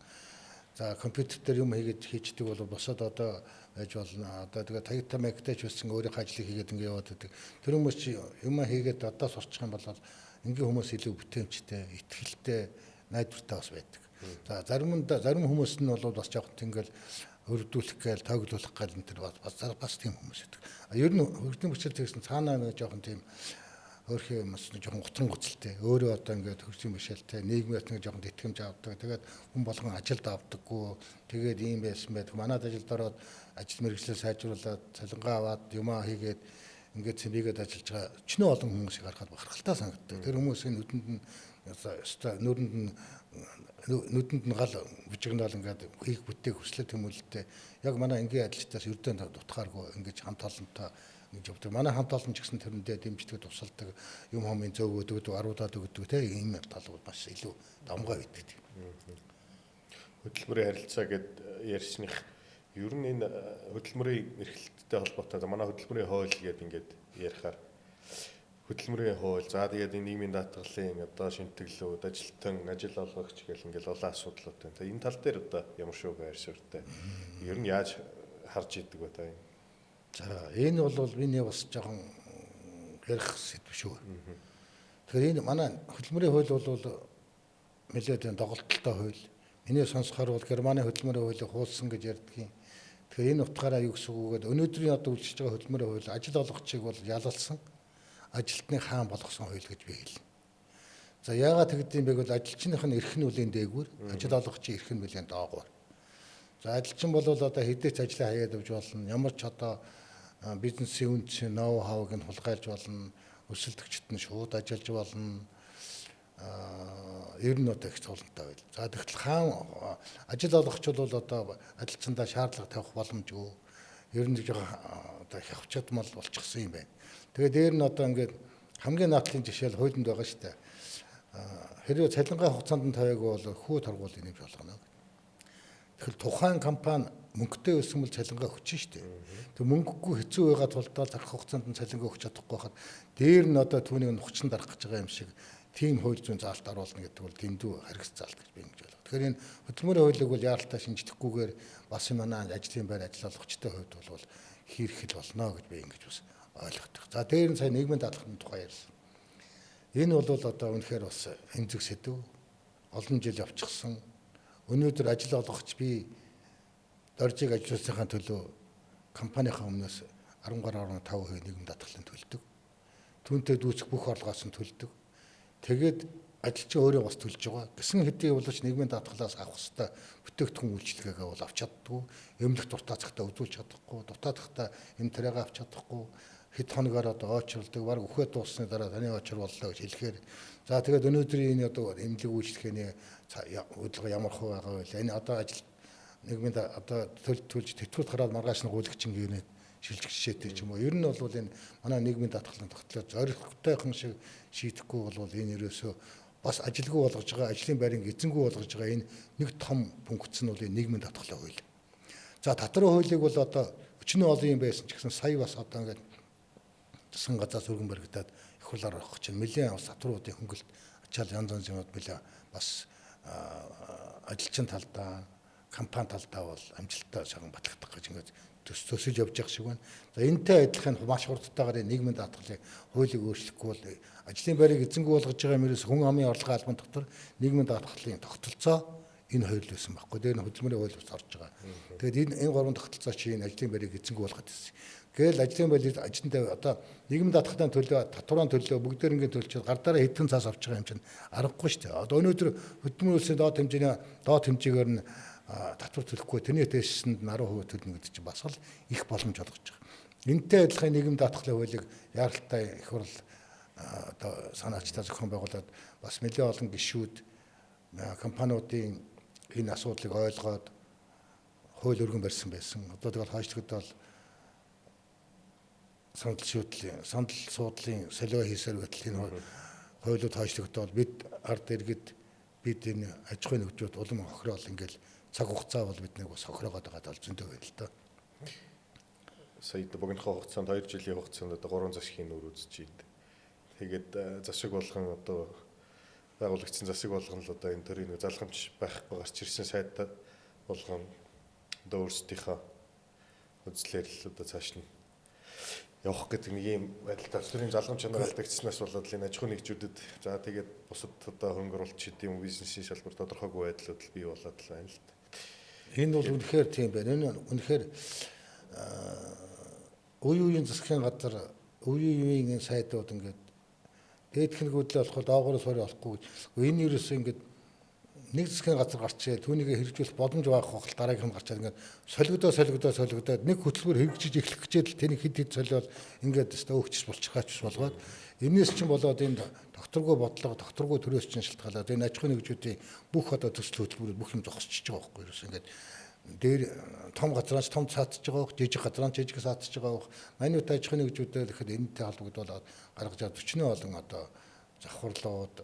За компьютер дээр юм хийгээд хийчдэг бол бусад одоо байж болно. Одоо тэгээ Toyota Mac-тэй ч байсан өөрийнхөө ажлыг хийгээд ингэ яваад байдаг. Тэр хүмүүс чи юм хийгээд одоо сурчих юм бол энгийн хүмүүс илүү бүтээмжтэй, итгэлтэй, найдвартай бас байдаг. За зарим хүмүүс нь бол бас жоохон тэгэл өрөвдүүлэх гээл, тоглуулах гээл энэ төр бас тийм хүмүүс байдаг. А ер нь хөгжлийн бэрхшээл тэгсэн цаанаа нэг жоохон тийм өөрхий юм бас жоохон гутран гоцолтой. Өөрөө одоо ингээд хөгжлийн бэрхшээлтэй нийгмээс нэг жоохон тэтгэмж авдаг. Тэгээд хүн болгон ажилд авдаггүй. Тэгээд ийм байсан байдаг. Манад ажилд ороод ажил мэргэжлээ сайжруулад, цалингаа аваад юмаа хийгээд ингээд цэмбигээд ажиллаж байгаа чинээ олон хүмүүсийг харахад бахархалтай санагддаг. Тэр хүмүүсийн нүдэнд нь ёстой нүдэнд нь гал бүжигнаал ингээд хийх бүтээх хүслээ тэмүүлэлтэй яг манай энгийн ажилчдаас ердөө дутхааргүй ингэж хамт олонтой ингэж явдаг. Манай хамт олон ч гэсэн тэрэндээ дэмждэг, тусалдаг, юм хомын зөөгөөд өгдөг, аруудаад өгдөг те ийм тал бол бас илүү давмгай байдаг. Хөдөлмөрийн харилцаа гэд ярьсных ер нь энэ хөдөлмөрийн эрхлэлттэй холбоотой манай хөдөлмөрийн хууль гэд ингээд ярихаар хөдөлмөрийн хууль, за тэгээд энэ нийгмийн даатгалын одоо шимтгэлүүд, ажилтан, ажил олгогч гэл ингээл олон асуудлууд байна. За энэ тал дээр одоо ямар шүү байр суурьтай. Ер нь яаж харж идэг вэ та энэ? За энэ бол миний бас жоохон ярих сэдв шүү. Тэгэхээр энэ манай хөдөлмөрийн хууль бол нэлээд доголдолтой хууль. Миний сонсохоор бол Германы хөдөлмөрийн хуулийг хуулсан гэж ярьдгийн. Тэгэхээр энэ утгаараа юу гэсэн үг вэ? Өнөөдрийн одоо үйлчилж байгаа хөдөлмөрийн хууль ажил олгогчийг бол ялалсан, ажилтныг хаан болгосон хууль гэж би хэлнэ. За яагаад тэгдэм бэ гэвэл ажилчных нь эрх нь үлийн дээгүүр, ажил олгогчийн эрх нь үлийн доогуур. За ажилчин бол одоо хэдий ч ажлаа хаяад явж болно. Ямар ч одоо бизнесийн үндсэн ноу хавыг нь хулгайлж болно, өрсөлдөгчд нь шууд ажиллаж болно. Ер нь одоо их цуглантай байл. За тэгтэл хаан ажил олгогч бол одоо ажилчиндаа шаардлага тавих боломжгүй. Ер нь жоохон одоо хявч чадмал болчихсон юм байна. Тэгээ дээр нь одоо ингээд хамгийн наадлын жишээл хуулинд байгаа шүү дээ. Хэрвээ цалингаа хугацаанд нь тавиагүй бол хүү торгуулийг нэмж болгоно. Тэгэхээр тухайн компани мөнгөтэй байсан бол цалингаа өгч шүү дээ. Тэг мөнгөгүй хэцүү байгаа тулдаа зарах хугацаанд нь цалингаа өгч чадахгүй хахад дээр нь одоо түүнийг нухчин дарах гэж байгаа юм шиг тийм хууль зүйн заалт оруулна гэдэг бол дэндүү харгас заалт гэж би ингэж ойлгоо. Тэгэхээр энэ хөдөлмөрийн хуулийг бол яаралтай шинжлэхгүйгээр бас манай ажлын байр ажил олгогчтой хувьд бол хийрхэл болно гэж би ингэж бас ойлгодог. За дээр нь сая нийгмийн даатгалын тухай ярьсан. Энэ бол одоо үнэхээр бас эмзэг сэдв. Олон жил явчихсан. Өнөөдөр ажил олгогч би доржийг ажиллуулсныхаа төлөө компанийнхаа өмнөөс 13.5% нийгмийн даатгалын төлдөг. Түүнтэй дүүцэх бүх орлогоос нь төлдөг. Тэгээд ажилчин өөрөө бас төлж байгаа. Гэсэн хэдий боловч нийгмийн даатгалаас авах ёстой бүтээгдэхүүн үйлчилгээгээ бол авч чаддгүй. Эмнэлэг дуртаацхтаа үзүүлж чадахгүй, дуртаацхтаа эм тэрээгээ авч чадахгүй. Хэд хоногоор одоо очролдог, баг үхээ дууссаны дараа таны очр боллоо гэж хэлэхээр за тэгээд өнөөдрийн энэ одоо эмнэлэг үйлчилгээний бодлого ямар хуу байгаа вэ? Энэ одоо ажил нийгмийн одоо төлж тэтгэврт гараад маргааш нь гуйлагчин гинэ шилжих жишээтэй ч юм уу. Ер нь бол энэ манай нийгмийн даатгалын тогтолцоо зоригтойхон шиг шийдэхгүй бол энэ ерөөсөө бас ажилгүй болгож байгаа, ажлын байрыг эзэнгүй болгож байгаа энэ нэг том пункт нь бол энэ нийгмийн даатгалын хууль. За татрын хуулийг бол одоо өчнөө олон юм байсан ч гэсэн сая бас одоо ингээд засгийн газраас өргөн баригдаад их хурлаар орох чинь нэлээд бас татруудын хөнгөлт ачаал янз янз юмуд нэлээд бас ажилчин талдаа, компани талдаа бол амжилттай сайхан батлагдах гэж ингээд төсөж явж байгаа шиг байна. За энэтэй адилхан маш хурдтайгаар нийгмийн даатгалын хуулийг өөрчлөхгүй бол ажлын байрыг эзэнгүй болгож байгаа юм ерөөс хүн амын орлогын албан дотор нийгмийн даатгалын тогтолцоо энэ хоёр л байсан байхгүй. Тэр нь хөдөлмөрийн хууль бас орж байгаа. Тэгээд энэ гурван тогтолцоо чи энэ ажлын байрыг эзэнгүй болгоод ирсэн. Гээл ажлын байр ажилтнаа одоо нийгмийн даатгалын төлөө, татварын төлөө бүгдээр ингээд төлчөөд гар дараа хэдхэн цаас авч байгаа юм чинь аргагүй шүү дээ. Одоо өнөөдөр хөдөлмөрийн улсын доод хэмжээний доод хэмжээгээр нь татвар төлөхгүй тэрний дээшсэнд нь 10% төлнө гэдэг чинь бас л их боломж олгож байгаа. Энтэй адилхан нийгэм даатгалын хуулийг яаралтай их хурл одоо санаачтай зохион байгуулад бас нэлээд олон гишүүд компаниудын энэ асуудлыг ойлгоод хууль өргөн барьсан байсан. Одоо тэгэл хойшлогдоод сандал шүүтлийн, сандал суудлын солио хийсээр байтал энэ хуулиуд хойшлогдоод бид ард иргэд бид энэ аж ахуйн нэгжүүд улам хохироол ингээл цаг хугацаа бол бид нэг бас хохироогоод байгаа даа зөндөө байна л доо. Сая богинохоо хугацаанд 2 жилийн хугацаанд одоо 3 засгийн нүүр үзэж байна. Тэгээд засаг болгон одоо байгуулагдсан засаг болгон л одоо энэ төрийн залгамж байхгүй гарч ирсэн сайд болгон одоо өөрсдийнхөө үзлээр л одоо цааш нь явах гэдэг нэг юм байдалтай төрийн залгамж чанар алдагдсанаас болоод л энэ аж ахуйн нэгжүүдэд за тэгээд бусад одоо хөрөнгө оруулалт шид юм бизнесийн салбар тодорхойгүй байдлууд л бий болоод л байна л да. Энэ бол үнэхээр тийм байна. Энэ үнэхээр үе үеийн засгийн газар үе үеийн сайдууд ингээд дээдхингүүдлээ болоход доогоороо сорь болохгүй. Энэ ерөөсөө ингээд нэг засгийн газар гарчээ түүнийг хэрэгжүүлэх боломж байх хол дараагийнх нь гарчаад ингээд солигдоо нэг хөтөлбөр хэрэгжиж эхлэх гэжээд л тэнийг хэд хэд солиод ингээд өстө өөгчс болчихаач болгоод энэс чинь болоод энэ докторгүй бодлого докторгүй төрөөс чинь шалтгаалаад энэ аж ахуйн нэгжүүдийн бүх одоо төсөл хөтөлбөрүүд бүх юм зогсчихж байгаа байхгүй юу ингээд дээр том газраас том цаатж байгаа бох, жижиг газраа жижиг саатж байгаа бох. Манайд аж ахуйн нэгжүүдээр ихэд энэтэй холбогдуулаад гаргаж байгаа 40 олон одоо завхарлууд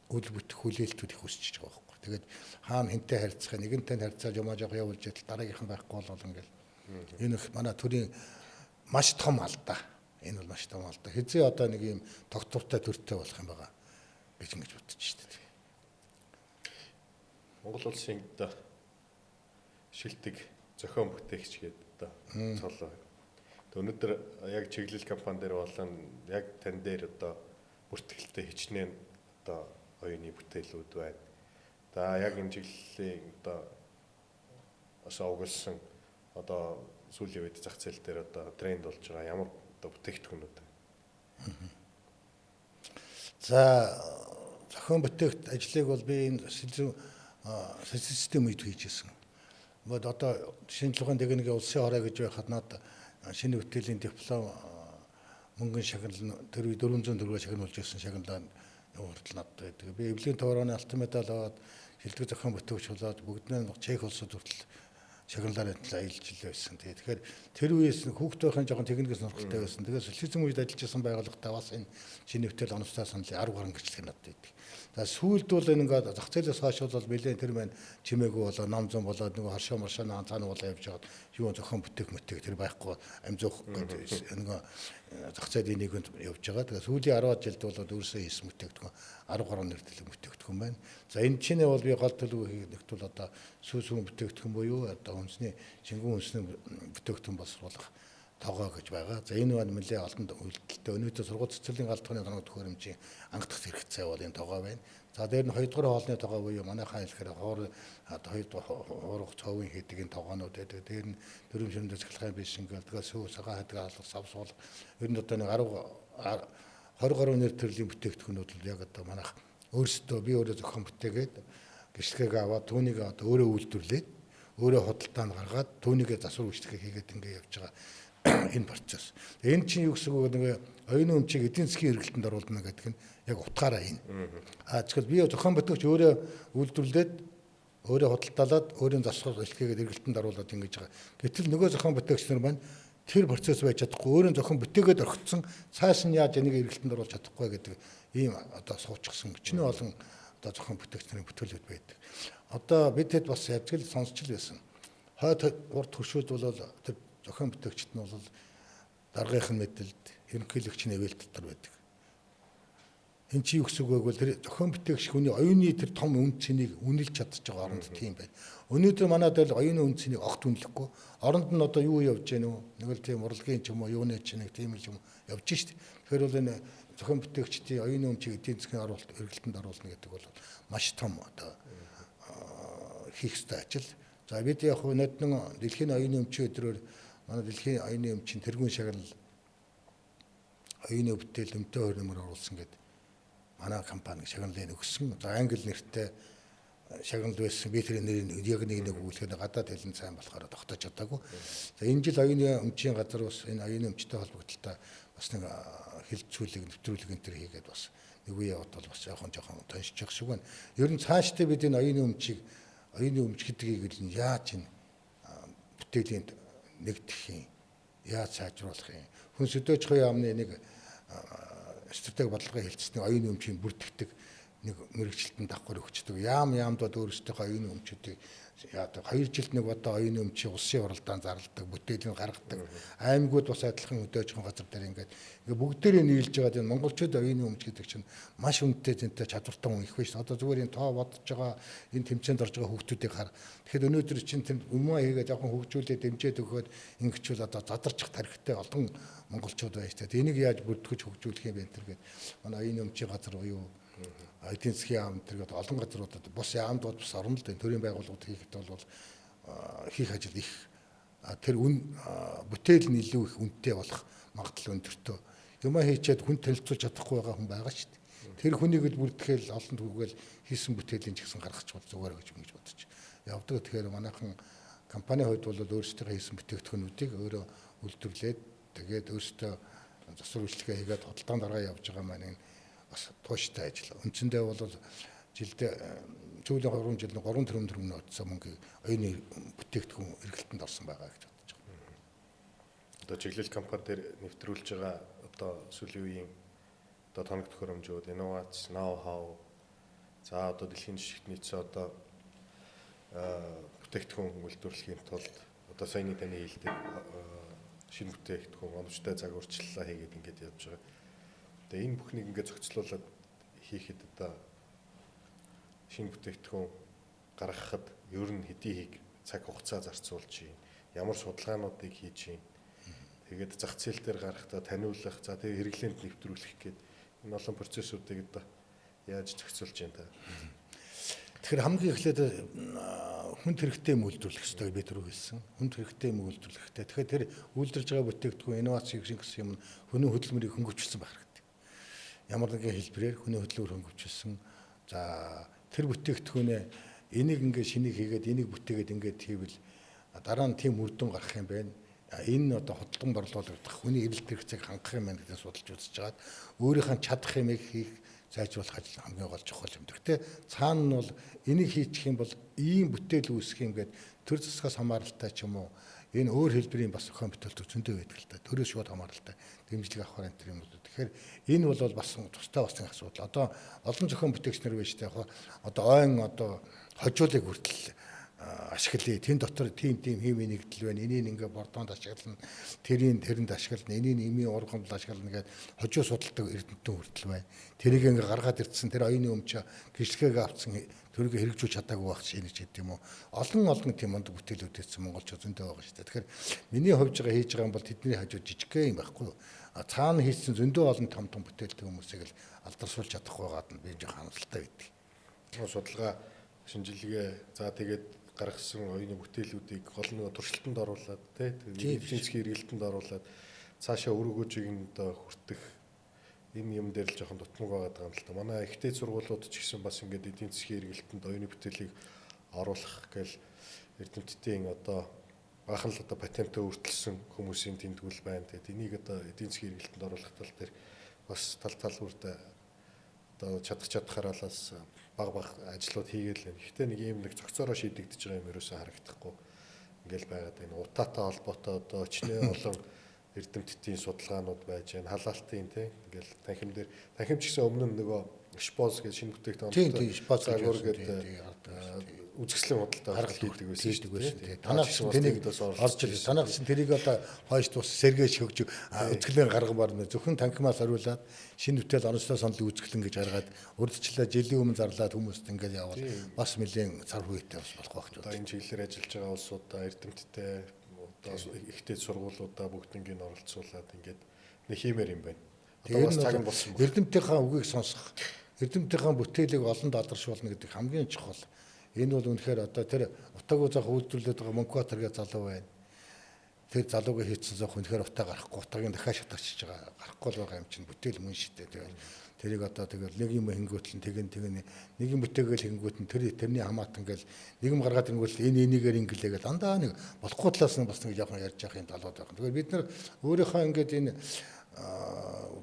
үл бүтэх хүлээлтүүд их өсөж байгаа байхгүй. Тэгээд хаана хинтэй харьцах, нэгэнтэй харьцааж юмаа жоох явуулж идэл дараагийнх нь байхгүй болол ингээл. Энэ их манай төрийн маш том алдаа. Энэ бол маш том алдаа. Хэзээ одоо нэг юм тогтвортой төртэй болох юм байгаа гэж ингэж бодож шүү дээ. Монгол улсын одоо шилдэг зохион бүтээгч гэдэг одоо цолоо. Тэг өнөөдөр яг чиглэл компани дээр болон яг тань дээр одоо бүртгэлтэй хичнээн одоо оюуны бүтээлүүд байна. За яг энэ чиглэлийн одоо бас угссан одоо сүүлийн үед зах зээл дээр одоо тренд болж байгаа ямар одоо бүтээгдэхүүнүүд байна. За зохион бүтээгт ажлыг бол би энэ социалистийн үед хийж ирсэн. Мод одоо шинжилгээний техникийн улсын хорой гэж байхад надад шинэ бүтээлийн диплом мөнгөн шагнал тэр үе 400 төгрөгөөр шагнуулж ирсэн шагналаа хүртэл надад байдаг. Би эвлийн товрооны алтан медаль аваад шилдэг зохион бүтээгч болоод бүгд нь Чех улсад хүртэл шагналаар аялж л байсан. Тэгэхээр тэр үеэс хүүхд байхын жоохон техникээс сонирхолтой байсан. Тэгээд социализм үед ажиллаж байсан байгууллагатай бас энэ шинэ бүтээл оновчтой саналын 10 гаруй гэрчлэг надад байдаг. За сүүлд бол энэ ингээд зах зээлээс хойш бол нэлээд тэр маань чимээгүй болоо ном зам болоод нөгөө харшаа маршаа цаана болоо явж байгаад юу зохион бүтээх мэтээх тэр байхгүй амжуух гэдэг нөгөө зах зээлийн нийгэмд явж байгаа. Тэгээ сүүлийн 10 жилд бол өөрсөө хийсэн бүтээгдэхүүн 10 гаруй нэр төлөв бүтээгдэхүүн байна. За энэ чинь бол би гол төлөв хийх бол одоо сүү сүүн бүтээгдэхүүн буюу одоо үндэсний шингэн үндэсний бүтээгдэхүүн боловсруулах тогоо гэж байгаа. За энэ маань нэлээд олон үйлдэлтэй. Өнөөдөр сургууль цэцэрлэгийн галзуухны тоног төхөөрөмжийн анхдах хэрэгцээ бол энэ тогоо байна. За дээр нь хоёрдугаар хоолны тогоо буюу манайхаа хэлэхээр хоор одоо хоёрдугаар хуурах цовын хийдэг энэ тогоонууд байдаг. Дээр нь дөрөв ширмэд цахилгаан биш ингээл тэгээ сүү цагаан хадаг алга сав суул. Ер нь одоо нэг 10 20 гаруй нэр төрлийн бүтээгдэхүүнүүд л яг одоо манайх өөрсдөө би өөрөө зохион бүтээгээд гэрчлэгээ аваад түүнийг одоо өөрөө үйлдвэрлээд өөрөө худалдаанд гаргаад түүнийгээ засвар үйлчлэгээ хийгээд ингээ явж байгаа энэ процесс. Энэ чинь юу гэсэн үг вэ? Нэг оюуны өмчийг эдийн засгийн эргэлтэнд оруулна гэдэг нь яг утгаараа энэ. А тэгвэл би зохион бүтээгч өөрөө үйлдвэрлээд өөрөө худалдаалаад өөрийн засвар үйлчлэгээд эргэлтэнд оруулаад ингэж байгаа. Гэтэл нөгөө зохион бүтээгч нар маань тэр процесс байж чадахгүй өөрөө зохион бүтээгээд орхицсан цааш нь яаж энийг эргэлтэнд оруулах чадахгүй гэдэг ийм одоо суучихсан өчнөө олон одоо зохион бүтээгч нарын бүтээлүүд байдаг. Одоо бид хэд бас яаж л сонсч л байсан. Хойд урд хөршүүд бол тэр зохион бүтээгчд нь бол даргынх нь мэдэлд ерөнхийлөгч нь эвэл дотор байдаг. Энэ чи юу гэсэн үг вэ гэвэл тэр зохион бүтээгч хүний оюуны тэр том үн цэнийг үнэлж чадчих байгаа оронд тийм байна. Өнөөдөр манад бол оюуны үн цэнийг огт үнэлэхгүй. Оронд нь одоо юу явж гэнэ үү? Нэг л тийм урлагийн ч юм уу, юуны ч нэг тийм л юм явж шít. Тэгэхээр бол энэ зохион бүтээгчдийн оюуны өмчийг эдийн засгийн оруулалт эргэлтэнд оруулна гэдэг бол маш том одоо хийх ёстой ажил. За бид яг өнөөдөр дэлхийн оюуны өмчийн өдрөөр манай дэлхийн оюуны өмчийн тэргүүн шагнал оюуны бүтээл өмтөө хөрнөмөр оруулсан гэдэг манай компани шагналыг өгсөн. За англи нэртэй шагнал байсан. Би тэр нэрийг яг нэг нэг өгүүлэхэд гадаад хэлэн сайн болохоор тогтоож чадаагүй. За энэ жил оюуны өмчийн газар бас энэ оюуны өмчтэй холбогдлолтой бас нэг хилцүүлэг нэвтрүүлэг энэ төр хийгээд бас нэг үе яваад бол бас жоохон тоншчих шиг байна. Ер нь цаашдаа бид энэ оюуны өмчийг оюуны өмч гэдгийг л яаж энэ бүтээлийн нэгдэх юм Яаж сайжруулах юм? Хүн сөдөөж ахуйн яамны нэг стратеги бодлогын хэлцсэний оюуны өмчийн бүртгэдэг нэг мэрэгчлэлтэн давхар өгчдөг. Яамдууд өөрсдийнхөө оюуны өмчүүдийг яадаг. 2 жилд нэг удаа оюуны өмчийн улсын уралдаан зарладаг, бүтээлийг гаргадаг. Аймагуд бас адилхан хөдөөж ахуйн газар дээр ингээд бүгдээрээ нийлж байгаа энэ монголчууд оюуны өмч гэдэг чинь маш үнэтэй зэнтэй чадвартай хүн их биш. Одоо зүгээр энэ тоо бодож байгаа энэ тэмцээнд орж байгаа хүүхдүүдийг хар. Тэгэхээр өнөөдөр чинь тэр өмнө хийгээ жоохон хөгжүүлээд дэмжиж өгөхөд ингэчүүл одоо задарчих тархитай олон монголчууд байж та. Энийг яаж бүртгэж хөгжүүлэх юм бэ энэ гээд манай оюуны өмчийн газар буюу эдийн засгийн яам тэргээд олон газруудад бус яамдууд бас орно л дээ. Төрийн байгууллагууд хийхэд бол хийх ажил их тэр үн бүтээл нь илүү их үнэтэй болох магадлал өндөртөө. Юмаа хийчихэд хүн танилцуулж чадахгүй байгаа хүн байгаа шүү дээ. Тэр хүнийг л бүртгэл олон түгэл хийсэн бүтээлийн ч гэсэн гаргачих бол зүгээр гэж ингэж бодож явдаг. Тэгэхээр манайхан компани хувьд бол өөрсдийнхөө хийсэн бүтээгдэхүүнүүдийг өөрөө үйлдвэрлээд тэгээд өөрсдөө засвар үйлчилгээ хийгээд худалдаан дараа явж байгаа маань энэ бас тууштай ажил. Үндсэндээ бол жилдээ сүүлийн 3 жилд 3 тэрбум төгрөг одсон мөнгийг оюуны бүтээгдэхүүн эргэлтэнд орсон байгаа гэж бодож байгаа. Одоо чиглэл компани дээр нэвтрүүлж байгаа одоо сүүлийн үеийн одоо тоног төхөөрөмжүүд, инновац, ноу хау, за одоо дэлхийн жишгт нийцсэн одоо бүтээгдэхүүн үйлдвэрлэхийн тулд одоо саяны таны хэлдэг шинэ бүтээгдэхүүн оновчтой загварчлалаа хийгээд ингээд явж байгаа. Тэгээ энэ бүхнийг ингээд зохицлуулад хийхэд одоо шинэ бүтээгдэхүүн гаргахад ер нь хэдий хийг цаг хугацаа зарцуулж байна, ямар судалгаануудыг хийж байна. Тэгээд зах зээл дээр гарахдаа таниулах, за тэгээ хэрэглээнд нэвтрүүлэх гээд энэ олон процессуудыг одоо яаж зохицуулж байна та? Тэгэхээр хамгийн эхлээд хүнд хэрэгтэй юм үйлдвэрлэх ёстой би түрүү хэлсэн. Хүнд хэрэгтэй юм үйлдвэрлэх хэрэгтэй. Тэгэхээр тэр үйлдвэрлэж байгаа бүтээгдэхүүн инновац гэсэн юм хүний хөдөлмөрийг хөнгөвчлсөн байх хэрэгтэй. Ямар нэгэн хэлбэрээр хүний хөдөлмөр хөнгөвчлсөн. За тэр бүтээгдэхүүнээ энийг ингээд шинийг хийгээд энийг бүтээгээд ингээд хийвэл дараа нь тийм үр дүн гарах юм байна. Энэ одоо худалдан борлуулагдах хүний эрэлт хэрэгцээг хангах юм байна гэдгийг судалж үзэж хагаад өөрийнхөө чадах юмыг хийх сайжруулах ажил хамгийн гол чухал юм. Гэхдээ цаана нь бол энийг хийчих юм бол ийм бүтээл үүсгэх юм гээд төр засгаас хамааралтай ч юм уу энэ өөр хэлбэрийн бас зохион бүтээлтүүд зөндөө байдаг л та. Төрөөс шууд хамааралтай дэмжлэг авахар энэ төр юм уу. Тэгэхээр энэ бол бас тустай бас нэг асуудал. Одоо олон зохион бүтээгч нар байж та яг одоо ойн одоо хожуулыг хүртэл ашиглая. Тэн дотор тийм химийн нэгдэл байна. Энийг ингээ бордоонд ашиглана. Тэрийн тэрэнд ашиглана. Энийг эмийн ургамал ашиглана гэдэг хожуу судалдаг эрдэмтэн хүртэл байна. Тэрийг ингээ гаргаад ирсэн тэр оюуны өмч гэрчлэгээ авцсан тэрийг хэрэгжүүлж чадаагүй байх шинэ ч гэдэг юм уу. Олон тийм мундаг бүтээлүүд хийсэн монголчууд зөндөө байгаа шүү дээ. Тэгэхээр миний хувьд байгаа хийж байгаа юм бол тэдний хажуу жижигхэн юм байхгүй юу. Цаана хийсэн зөндөө олон том том бүтээлтэй хүмүүсийг л алдаршуулж чадахгүй байгаад нь би жоохон харамсалтай байдаг. Судалгаа шинжилгээ за тэгээд гаргасан оюуны бүтээлүүдийг гол нь туршилтанд оруулаад тий эдийн засгийн эргэлтэнд оруулаад цаашаа үр өгөөжийг нь одоо хүртэх энэ юм дээр л жоохон дутмаг байгаа юм л та. Манай ихтэй сургуулиуд ч гэсэн бас ингээд эдийн засгийн эргэлтэнд оюуны бүтээлийг оруулах гээл эрдэмтдийн одоо баахан л одоо патентаа өртөлсөн хүмүүсийн тэмдгүүл байна. Тэгээд энийг одоо эдийн засгийн эргэлтэнд оруулах тал дээр бас тал тал бүрд одоо чадах чадхаараа бас баг ажлууд хийгээл байна. Гэхдээ нэг ийм нэг зохицоороо шийдэгдэж байгаа юм ерөөсөө харагдахгүй ингээл байгаад байна. Утаатай холбоотой одоо өчнөө олон эрдэмтдийн судалгаанууд байж байна. Халаалтын тий ингээл танхим дээр танхим ч гэсэн өмнө нь нөгөө Шпоз гэж шинэ бүтээгдэхүүн Шпоз загвар гэдэг үзэсгэлэн худалдаа хийдэг байсан шүү дээ. Танаас тэнийг орж ирсэн. Танаас тэрийг одоо хойш тус сэргээш хөгж үзэсгэлэн гаргамаар нэ зөвхөн танхимаас ориулаад шинэ бүтээл оронцтой саналын үзэсгэлэн гэж гаргаад урдчлаа жилийн өмнө зарлаад хүмүүст ингээл явбал бас нэлээд цар хүйтэй бас болох байх ч одоо энэ чиглэлээр ажиллаж байгаа улсуудаа эрдэмтдтэй одоо ихтэй сургуулиудаа бүгднийг оролцуулаад ингээд нэг хиймээр юм байна. Одоо бас цаг нь болсон байна. Эрдэмтдийнхаа үгийг сонсох, эрдэмтдийнхаа бүтээлийг олонд алдаршуулна гэдэг хамгийн чухал. Энэ бол үнэхээр одоо тэр утаагүй заах үйлдвэрлээд байгаа Мөнхбаатар гэж залуу байна. Тэр залууга хийцэн зоох үнэхээр утаа гарахгүй, утаагийн дахиад шатарчиж байгаа. Гарахгүй л байгаа юм чинь бүтээл мөн шүү дээ. Тэгэл тэрийг одоо тэгэл нэг юм хингүүтэл тэгэн тэгэн нэг юм бүтээгээл хингүүт нь тэрний хамаатан ингээл нэг юм гаргаад ирэнгүүт энэ энийгээр ингэлээ гэл дандаа нэг болохгүй талаас нь бас нэг жоохон ярьж явах юм талууд байх. Тэгэхээр бид нар өөрийнхөө ингээд энэ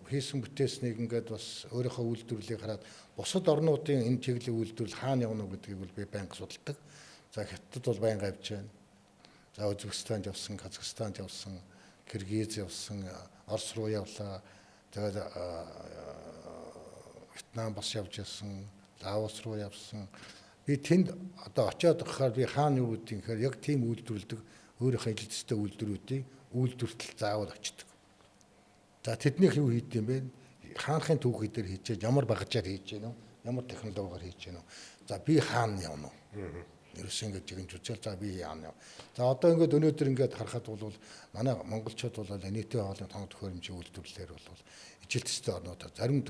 хийсэн бүтээснийг ингээд бас өөрийнхөө үйлдвэрлэлийг хараад бусад орнуудын энэ чиглэлийн үйлдвэрлэл хаана явна гэдгийг бол би байнга судалдаг. За Хятад бол байнга авч байна. За Узбекистанд явсан, Казахстанд явсан. Киргиз явсан, Орос руу явлаа. Тэгээд Вьетнам бас явж байсан, Лаос руу явсан. Би тэнд одоо очиод байхаар би хаана юу гэдэг юм гэхээр яг тийм үйлдвэрлэдэг өөрийнхөө ижил төстэй үйлдвэрүүдийг үйлдвэртэл заавал очдог. За тэднийх юу хийд юм бэ? Хаанхын түүхий дээр хийжээ, ямар багажаар хийж гэнэ үү? Ямар технологиор хийж гэнэ үү? За би хаана явна уу? Ерөөсөө ингэж жигэнж үзэл за би яана яв. За одоо ингээд өнөөдөр ингээд харахад бол манай монголчууд бол нийтийн хоолны тоног төхөөрөмжийн үйлдвэрлэлээр бол ижил төстэй орнуудаа зарим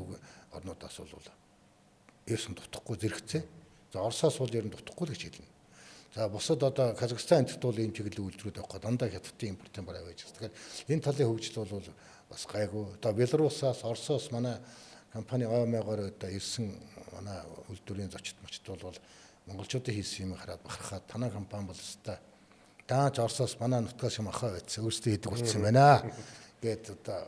орнуудаас бол ерөөсөн дутхгүй зэрэгцээ. За Оросоос бол ер нь дутхгүй л гэж хэлнэ. За бусад одоо Казахстан энтерт бол ийм чиглэлийн үйлдвэрүүд авахгүй дандаа хятадын импортын бараа байж байгаа. Тэгэхээр энэ талын хөгжил бол бас гайгүй. Одоо Белорусаас, Оросоос манай компани ОМ-оор одоо ирсэн манай үйлдвэрийн зочид мочд бол монголчуудын хийсэн юм хараад бахархаад танай компани бол өстой дааж Оросоос манай нутгаас юм ахаа байсан өөрсдөө хийдэг болсон юм байна гэд одоо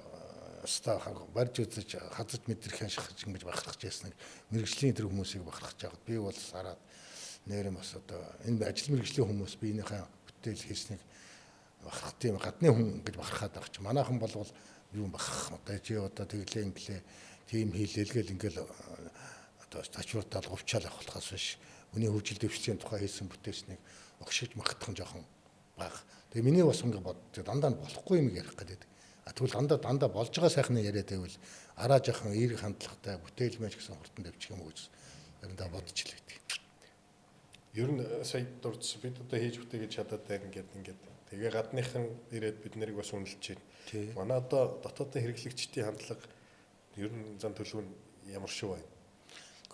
өстой барьж үзэж хазаж мэдрэхэн шахаж ингэж бахархаж ясныг мэрэгжлийн тэр хүмүүсийг бахархаж байгаад би бол сараад нэрэн бас одоо энэ ажил мэрэгжлийн хүмүүс биенийхээ бүтээл хийснийг бахархах тийм гадны хүн гэж бахархаад байгаа чи манайхан болвол юу бахархах одоо чи одоо тэглээ инглээ тийм хийлээлгээл ингээл одоо тачвартал говчаал авах болохоос биш хүний хөгжил дэвшлийн тухай хийсэн бүтээснийг огшиж магтах нь жоохон бага. Тэгээ миний бас ингэ боддог дандаа нь болохгүй юм ярих гэдэг. А тэгвэл дандаа болж байгаа сайхны яриад байвал араа жоохон эерэг хандлагатай бүтээлмэж гэсэн хурдан дэвчих юм уу гэж заримдаа бодож л байдаг. Ер нь сая дурдсан бид одоо хийж бүтээгээд чадаад байна ингээд тэгээ гадныхан ирээд бид нарыг бас үнэлж байна. Манай одоо дотоодын хэрэглэгчдийн хандлага ер нь зан төлөв нь ямар шүү байна?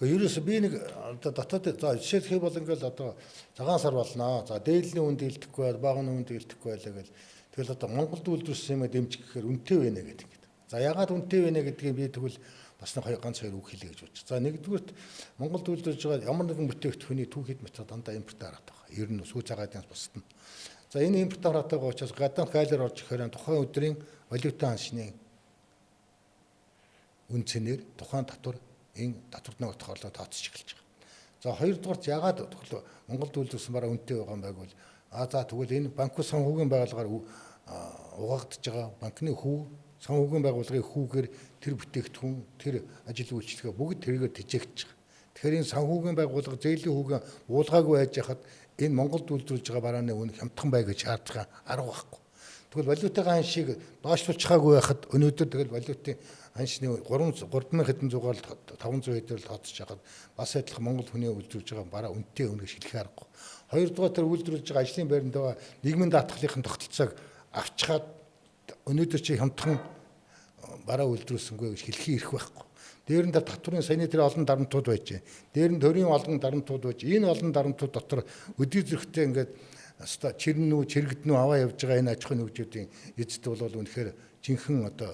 Гэхдээ ерөөсө би нэг одоо дотоод за жишээлх юм бол ингээл одоо цагаан сар болноо. За дээдлийн үн дийлдэхгүй байл, бага үн дийлдэхгүй байлаа гэл. Тэгэл одоо Монголд үйлдвэрлэсэн юм дэмжих гэхээр үнэтэй байна гэдэг ингээд. За ягаад үнэтэй байна гэдгийг би тэгвэл бас нэг хоёр ганц хоёр үг хэлье гэж бодчих. За нэгдүгüүрт Монголд үйлдвэрлэж байгаа ямар нэгэн бүтээгдэхүүний түүхийд материал дандаа импорт хараад байгаа. Ер нь сүү цагаатын бусад нь. За энэ импорт хараад байгаа учраас гадаах гайлаар орж ирэхээр тухайн өдрийн валютын ханшны үн цэнээр тухайн татвар энэ татварт нэг отохорлоо тооцож эхэлж байгаа. За хоёрдугаарт ягаад тэгвэл Монголд үйлдвэрлэсэн бараа үнэтэй байгаа юм байг бол а за тэгвэл энэ банк санхүүгийн байгууллагаар угаагдж байгаа банкны хүү санхүүгийн байгууллагын хүүгээр тэр бүтээгдэхүүн тэр ажил үйлчлэгээ бүгд тэргээр тэжээгдэж байгаа. Тэгэхээр энэ санхүүгийн байгууллага зээлийн хүүгээ уулгаагүй байж хахад энэ Монголд үйлдвэрлэж байгаа барааны үн хямдхан бай гэж шаардах арга байхгүй. Тэгвэл валютын ханшийг доошлуулчихаагүй байхад өнөөдөр тэгэл валютын ханшны 3000 хэдэн зугаар 500 хэдээр л тооцож байхад бас адилхан Монгол хүний үйлдвэрлэж байгаа бараа үнэтэй үнэ шилэх аргагүй. Хоёрдугаар тэр үйлдвэрлэж байгаа ажлын байранд байгаа нийгмийн даатгалын тогтолцоог авчхаад өнөөдөр чи хямдхан бараа үйлдвэрлэсэнгүй гэж хэлхийн эрх байхгүй. Дээр нь татварын саяны тэр олон дарамтууд байж байна. Дээр нь төрийн олон дарамтууд байж. Энэ олон дарамтууд дотор өдий зэрэгтэй ингээд өстой чирэн үү чирэгдэн үү аваа явж байгаа энэ аж ахуйн нэгжүүдийн эзэд бол үнэхээр жинхэнэ одоо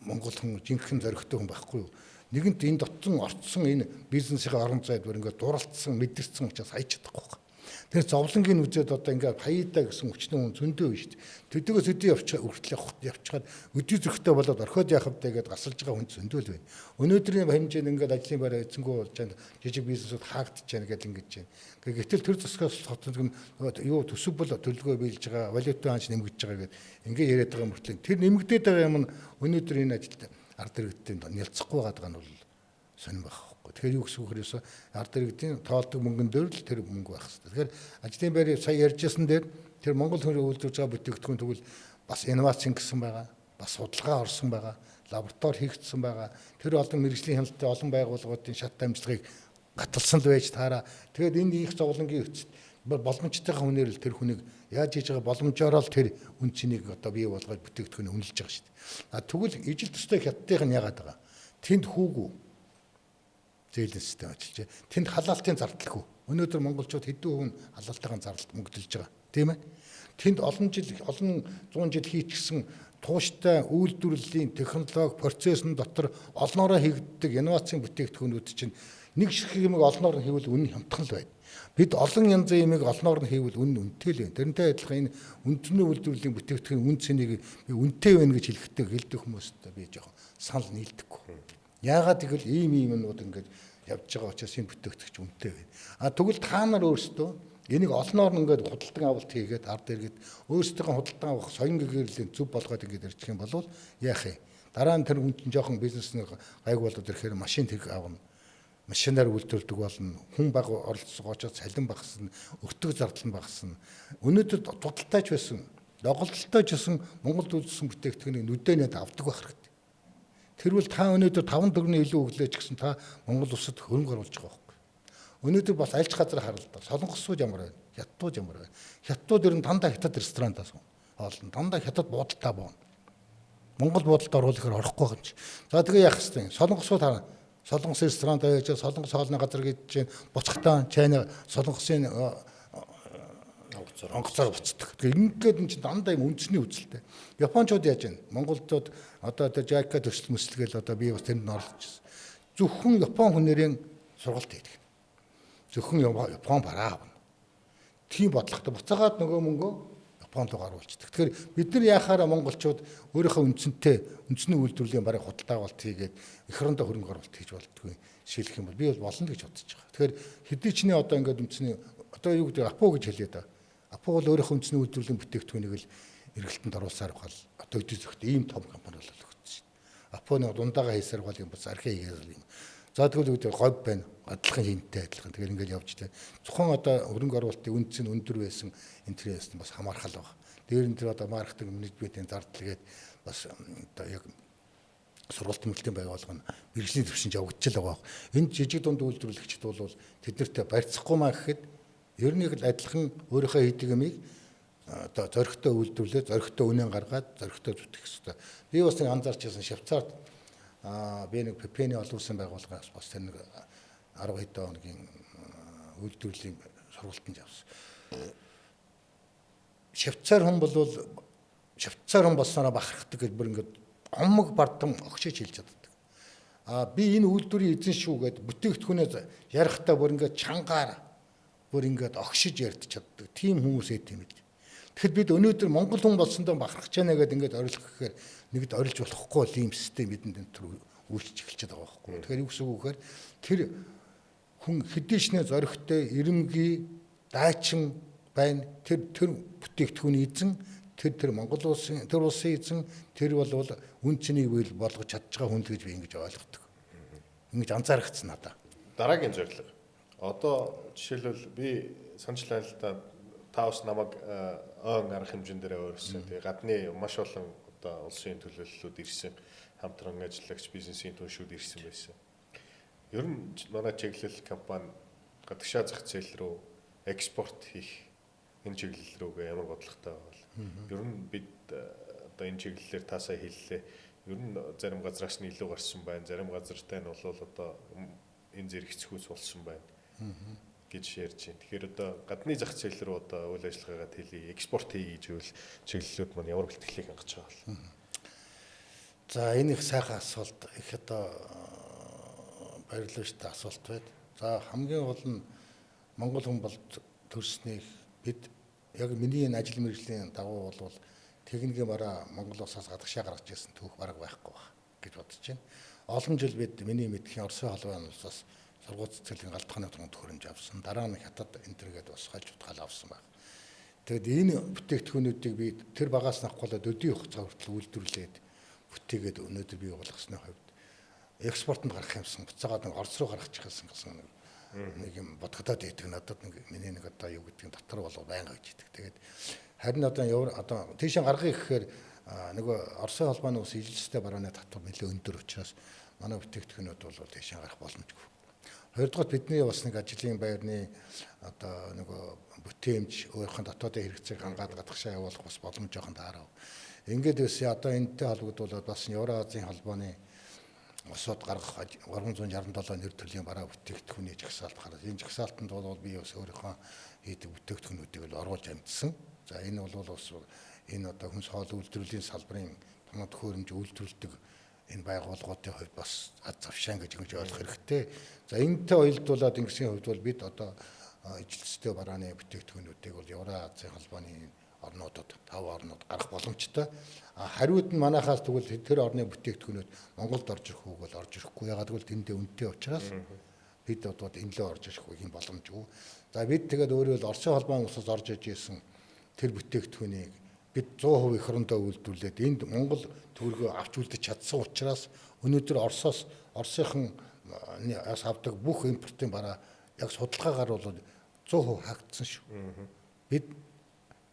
монгол хүн жинхэнэ зоригтой хүн байхгүй юу? Нэгэнт энэ дотсон орцсон энэ бизнесийн орон зайд бүр ингээд дуралцсан мэдэрсэн учраас хайж чадахгүй байна. Тэр зовлонгийн үзээд одоо ингээд хаяада гэсэн өчнөө хүн зөндөө биш. Төдөгөөс өдий явчих хүртэл явчихад өдий зүрхтэй болоод орхиод яах вэ гэдээ гасалж байгаа хүн зөндөө л байна. Өнөөдрийн хэмжээнд ингээд ажлын байраа эзэнгүү болж байна. Жижиг бизнесүүд хаагдчих байна гэдээ ингэж байна. Гэтэл төр засгаас хотод юу төсөв бол төлөвлөгөө биелж байгаа, валютын ханш нэмэгдэж байгаа гэдээ ингээд яриад байгаа мөртлөө тэр нэмэгдээд байгаа юм нь өнөөдөр энэ ажилд ард иргэдийн нялцахгүй байгаа нь бол сонирн байх. Тэгэхээр юу гэсэн үг хэрээсээ ард иргэдийн тоолдог мөнгөн дээр л тэр мөнгө байх хэрэгтэй. Тэгэхээр ажлын байрыг сая ярьжсэн дээр тэр Монгол хүний үйлдвэрлэж байгаа бүтээгдэхүүн тэгвэл бас инновацийн гэсэн байгаа, бас судалгаа орсон байгаа, лаборатори хийгдсэн байгаа. Тэр олон мэргэжлийн хяналттай олон байгууллагуудын шат дамжлагыг гаталсан л байж таараа. Тэгээд энэ их зовлонгийн эцэст боломжтойхон хүнээр л тэр хүнийг яаж хийж байгаа боломжоор л тэр үн цэнийг одоо бий болгож бүтээгдэхүүнийг үнэлж байгаа шүү дээ. А тэгвэл ижил төстэй хятадынх нь яагаад байгаа? Тэнд хүүгүү зээлийн систем ажиллаж байна. Тэнд халаалтын зардалгүй. Өнөөдөр монголчууд хэдэн хүн халаалтын зардалд мөнгө төлж байгаа. Тийм ээ? Тэнд олон жил, олон зуун жил хийчихсэн тууштай үйлдвэрлэлийн технологи процессын дотор олноороо хийгддэг инновацийн бүтээгдэхүүнүүд чинь нэг ширхэг юмыг олноор нь хийвэл үнэ хямдхан л байна. Бид олон янзын юмыг олноор нь хийвэл үнэ үнэтэй л байна. Тэрнтэй адилхан энэ үндэсний үйлдвэрлэлийн бүтээгдэхүүн үн цэнийг би үнэтэй байна гэж хэлэхдээ хэлдэг хүмүүст би жоохон санал нийлдэггүй. Яагаад гэвэл ийм юмнууд ингээд явж байгаа учраас энэ бүтээгдэхүүн үнэтэй байна. А тэгвэл та нар өөрсдөө Энийг олноор нь ингээд худалдан авалт хийгээд ард иргэд өөрсдийнхөө худалдан авах соён гэгэрлийн зөв болгоод ингээд ирчих юм бол яах юм? Дараа нь тэр хүн чинь жоохон бизнес нэг гайг болоод ирэхээр машин тэрэг авна. Машинаар үйлдвэрлэдэг болно. Хүн баг оролцоогоо очоод цалин багасна, өртөг зардал нь багасна. Өнөөдөр тудалтайч байсан, доголдолтой ч гэсэн Монголд үйлдвэрлэсэн бүтээгдэхүүнийг нүдэнэд авдаг байх хэрэгтэй. Тэрвэл та өнөөдөр 5 төгрөгийн илүү өглөө ч гэсэн та Монгол улсад хөрөнгө оруулж байгаа байхгүй. Өнөөдөр бас альж газар харалдаа. Солонгосууд ямар байна? Хятадууд ямар байна? Хятадууд ер нь дандаа хятад ресторантаас хоолно. Дандаа хятад буудалтай бууна. Монгол буудалд оруулахаар орохгүй юм чи. За тэгээ яах хэвтэй. Солонгосууд хараа. Солонгос ресторанд байж, солонгос хоолны газар гэж чинь буцахтаа чайна солонгосын онгоцоор буцдаг. Тэгээ ингээд эн чинь дандаа юм үндэсний үзэлтэй. Япончууд яаж вэ? Монголдод одоо тэр JICA төсөл мөсөл гээл одоо би бас тэнд нь оролцсон. Зөвхөн Япон хүнээрээ сургалт хийдэг. Зөвхөн Япон бараа авна. Тийм бодлоготой буцаагаад нөгөө мөнгөө Японд руу гаруулчихдаг. Тэгэхээр бид нар яхаараа монголчууд өөрийнхөө үндсэнтэй үндэсний үйлдвэрлэлийн барыг худалдаа авалт хийгээд эх орондоо хөрөнгө оруулалт хийж болдгоо шилэх юм бол би бол болно гэж бодож байгаа. Тэгэхээр хэдий ч нэ одоо ингээд үндэсний одоо юу гэдэг Апо гэж хэлье да. Апо бол өөрийнхөө үндэсний үйлдвэрлэлийн бүтээгдэхүүнийг л эргэлтэнд оруулсаар бахал одоо өдөө зөвхт ийм том компани болол өгсөн шүү дээ. Апо нэг дундаага хийсээр бол юм бас архи хийгээл юм. За тэгвэл үүдээ говь байна. Адилхан хинтэй адилхан. Тэгэхээр ингээл явж тэ. Зөвхөн одоо хөрөнгө оруулалтын үнэ нь өндөр байсан энэ төрөөс нь бас хамаархал баг. Дээр нь тэр одоо маркетинг менежментийн зардал гээд бас одоо яг сургалт мөрлийн байгууллага нь мэргэжлийн түвшинд явагдчихл байгаа. Энэ жижиг дунд үйлдвэрлэгчд бол тэднэртэй барьцахгүй маа гэхэд ер нь л адилхан өөрийнхөө хийдэг юмыг одоо зоригтой үйлдвэрлээ, зоригтой үнэн гаргаад, зоригтой зүтгэх хэрэгтэй. Би бас нэг анзаарч байсан Швейцарт би нэг ПП-ний олон улсын байгууллагаас бас тэр нэг 10 хэдэн хоногийн үйлдвэрлэлийн сургалтанд явсан. Швейцар хүн бол Швейцар хүн болсноороо бахархдаг гэж бүр ингээд омог бардам огшиж хэлж чаддаг. Би энэ үйлдвэрийн эзэн шүү гэд бүтээгдэхүүнээ ярихтаа бүр ингээд чангаар бүр ингээд огшиж ярьж чаддаг. Тийм хүмүүс эд юм л. Тэгэхэд бид өнөөдөр монгол хүн болсондоо бахархаж байна гэдээ ингээд орилох гэхээр нэгд орилж болохгүй л ийм систем бидэнд энэ төр үйлчилж эхэлж байгаа байхгүй. Тэгэхээр юу гэсэн үг вэ гэхээр тэр хүн хэдий ч нэ зоригтой, ирэмгий, дайчин байна. Тэр тэр бүтээгдэхүүний эзэн, тэр тэр Монгол улсын тэр улсын эзэн, тэр бол үн цэнийг үйл болгож чадж байгаа хүн л гэж би ингэж ойлгодог. Ингэж анзаарчихсан надаа. Дараагийн зорилго. Одоо жишээлбэл би санал байна л да. Та бас намайг ойн арга хэмжээн дээр ойрсон. Тэгээ гадны маш олон одоо улсын төлөөллүүд ирсэн, хамтран ажиллагч бизнесийн түншүүд ирсэн байсан. Ер нь манай чиглэл компани гадагшаа зах зээл рүү экспорт хийх энэ чиглэл рүүгээ ямар бодлоготой байвал. Ер нь бид одоо энэ чиглэлээр таасаа хэллээ. Ер нь зарим газраас нь илүү гарсан байна. Зарим газартай нь бол одоо энэ зэрэг хэцүүс болсон байна гэж ярьж байна. Тэгэхээр одоо гадны зах зээл рүү одоо үйл ажиллагаагаа төлөе, экспорт хийе гэж үйл чиглэлүүд маань ямар бэлтгэлийг хангаж байгаа вэ? За энэ их сайхан асуулт, их одоо баярлалтай асуулт байна. За хамгийн гол нь Монгол хүн бол төрснийг бид яг миний энэ ажил мэргэжлийн дагуу бол техникийн бараа Монгол улсаас гадагшаа гаргаж ирсэн түүх бараг байхгүй байх гэж бодож байна. Олон жил бид миний мэдхийн Оросын холбооны улсаас сургууль цэцэрлэгийн галдахны төхөөрөмж авсан. Дараа нь хятад энэ төргээд бас хальж утгаал авсан баг. Тэгэд энэ бүтээгдэхүүнүүдийг би тэр багаас нь авах болоод өдийн хугацаа хүртэл үйлдвэрлээд бүтээгээд өнөөдөр бий болгосны хувьд экспортод гарах юмсан буцаагаад нэг Орос руу гаргачих гэсэн гэсэн нэг юм бодгодоод идэг надад нэг миний нэг одоо юу гэдгийг дотор болов байнга гэж идэг. Тэгээд харин одоо евро одоо тийшээ гаргах гэхээр нөгөө Оросын холбооны ус ижилстэй барааны татвар нэлээд өндөр учраас манай бүтээгдэхүүнүүд бол тийшээ гарах боломжгүй. Хоёрдугаар бидний бас нэг ажлын байрны одоо нөгөө бүтээмж өөрийнхөө дотоодын хэрэгцээг хангаад гадагшаа явуулах бас боломж жоохон таарав. Ингээд байсан одоо энэтэй холбогдуулаад бас Евразийн холбооны усууд гаргах 367 нэр төрлийн бараа бүтээгдэхүүний жагсаалт гараад энэ жагсаалтанд бол би бас өөрийнхөө хийдэг бүтээгдэхүүнүүдийг л оруулж амжсан. За энэ бол бас энэ одоо хүнс хоол үйлдвэрлэлийн салбарын том төхөөрөмж үйлдвэрлэдэг энэ байгууллагуудын хувьд бас аз завшаан гэж ингэж ойлгох хэрэгтэй. За энэтэй уялдуулаад ингэсийн хувьд бол бид одоо ижилстэй барааны бүтээгдэхүүнүүдийг бол Евразийн холбооны орнуудад 5 орнууд гарах боломжтой. Хариуд нь манайхаас тэгвэл тэр орны бүтээгдэхүүнүүд Монголд орж ирэх үг бол орж ирэхгүй. Ягаад гэвэл тэндээ үнэтэй учраас Бид одоо энэ лөө орж ирэх юм боломжгүй. За бид тэгээд өөрөө л Оросын холбоон улсаас орж иж исэн тэр бүтээгдэхүүнийг бид 100% эх орондоо үйлдвэрлээд энд Монгол төгрөгөө авч үлдэж чадсан учраас өнөөдөр Оросоос Оросынхан авдаг бүх импортын бараа яг судалгаагаар бол 100% хаагдсан шүү. Бид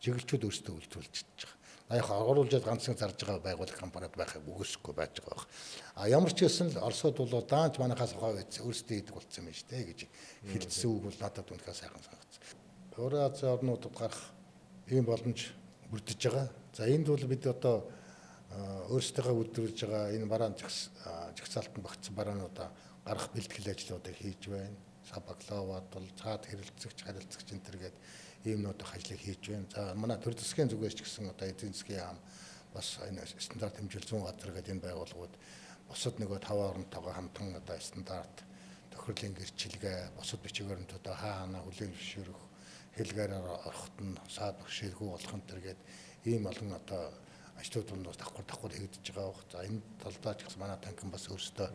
чиглэлчүүд өөрсдөө үйлдвэрлэж чадчих. А яг оруулжаад ганцхан зарж байгаа байгууллага компаниуд байхыг үгүйсэхгүй байж байгаа байх. А ямар ч байсан л Оросод бол даанч манайхаас хоо өөрсдөө хийдэг болсон юм шүү дээ гэж хэлсэн үг бол надад үнэхээр сайхан санагдсан. Евразийн орнуудад гарах ийм боломж бүрдэж байгаа. За энд бол бид одоо өөрсдийнхөө үйлдвэрлэж байгаа энэ бараан жагсаалтанд багтсан бараануудаа гарах бэлтгэл ажлуудыг хийж байна. Сабаглавад бол цаад хэрэлцэгч, харилцагч энэ төр гээд иймнүүдийн ажлыг хийж байна. За манай төр засгийн зүгээс ч гэсэн одоо эдийн засгийн яам бас энэ стандарт хэмжил зүүн газар гэдэг энэ байгууллагууд бусад нөгөө 5 оронтойгоо хамтан одоо стандарт тохирлын гэрчилгээ, бусад бичиг баримтуудаа хаа ханаа хүлээн зөвшөөрөх, хэлгээр ороход нь саад бэрхшээлгүй болох энэ төр гээд ийм олон одоо ажлууд дундаас давхар хийгдэж байгаа бох. За энэ талдаа ч гэсэн манай танхим бас өөрсдөө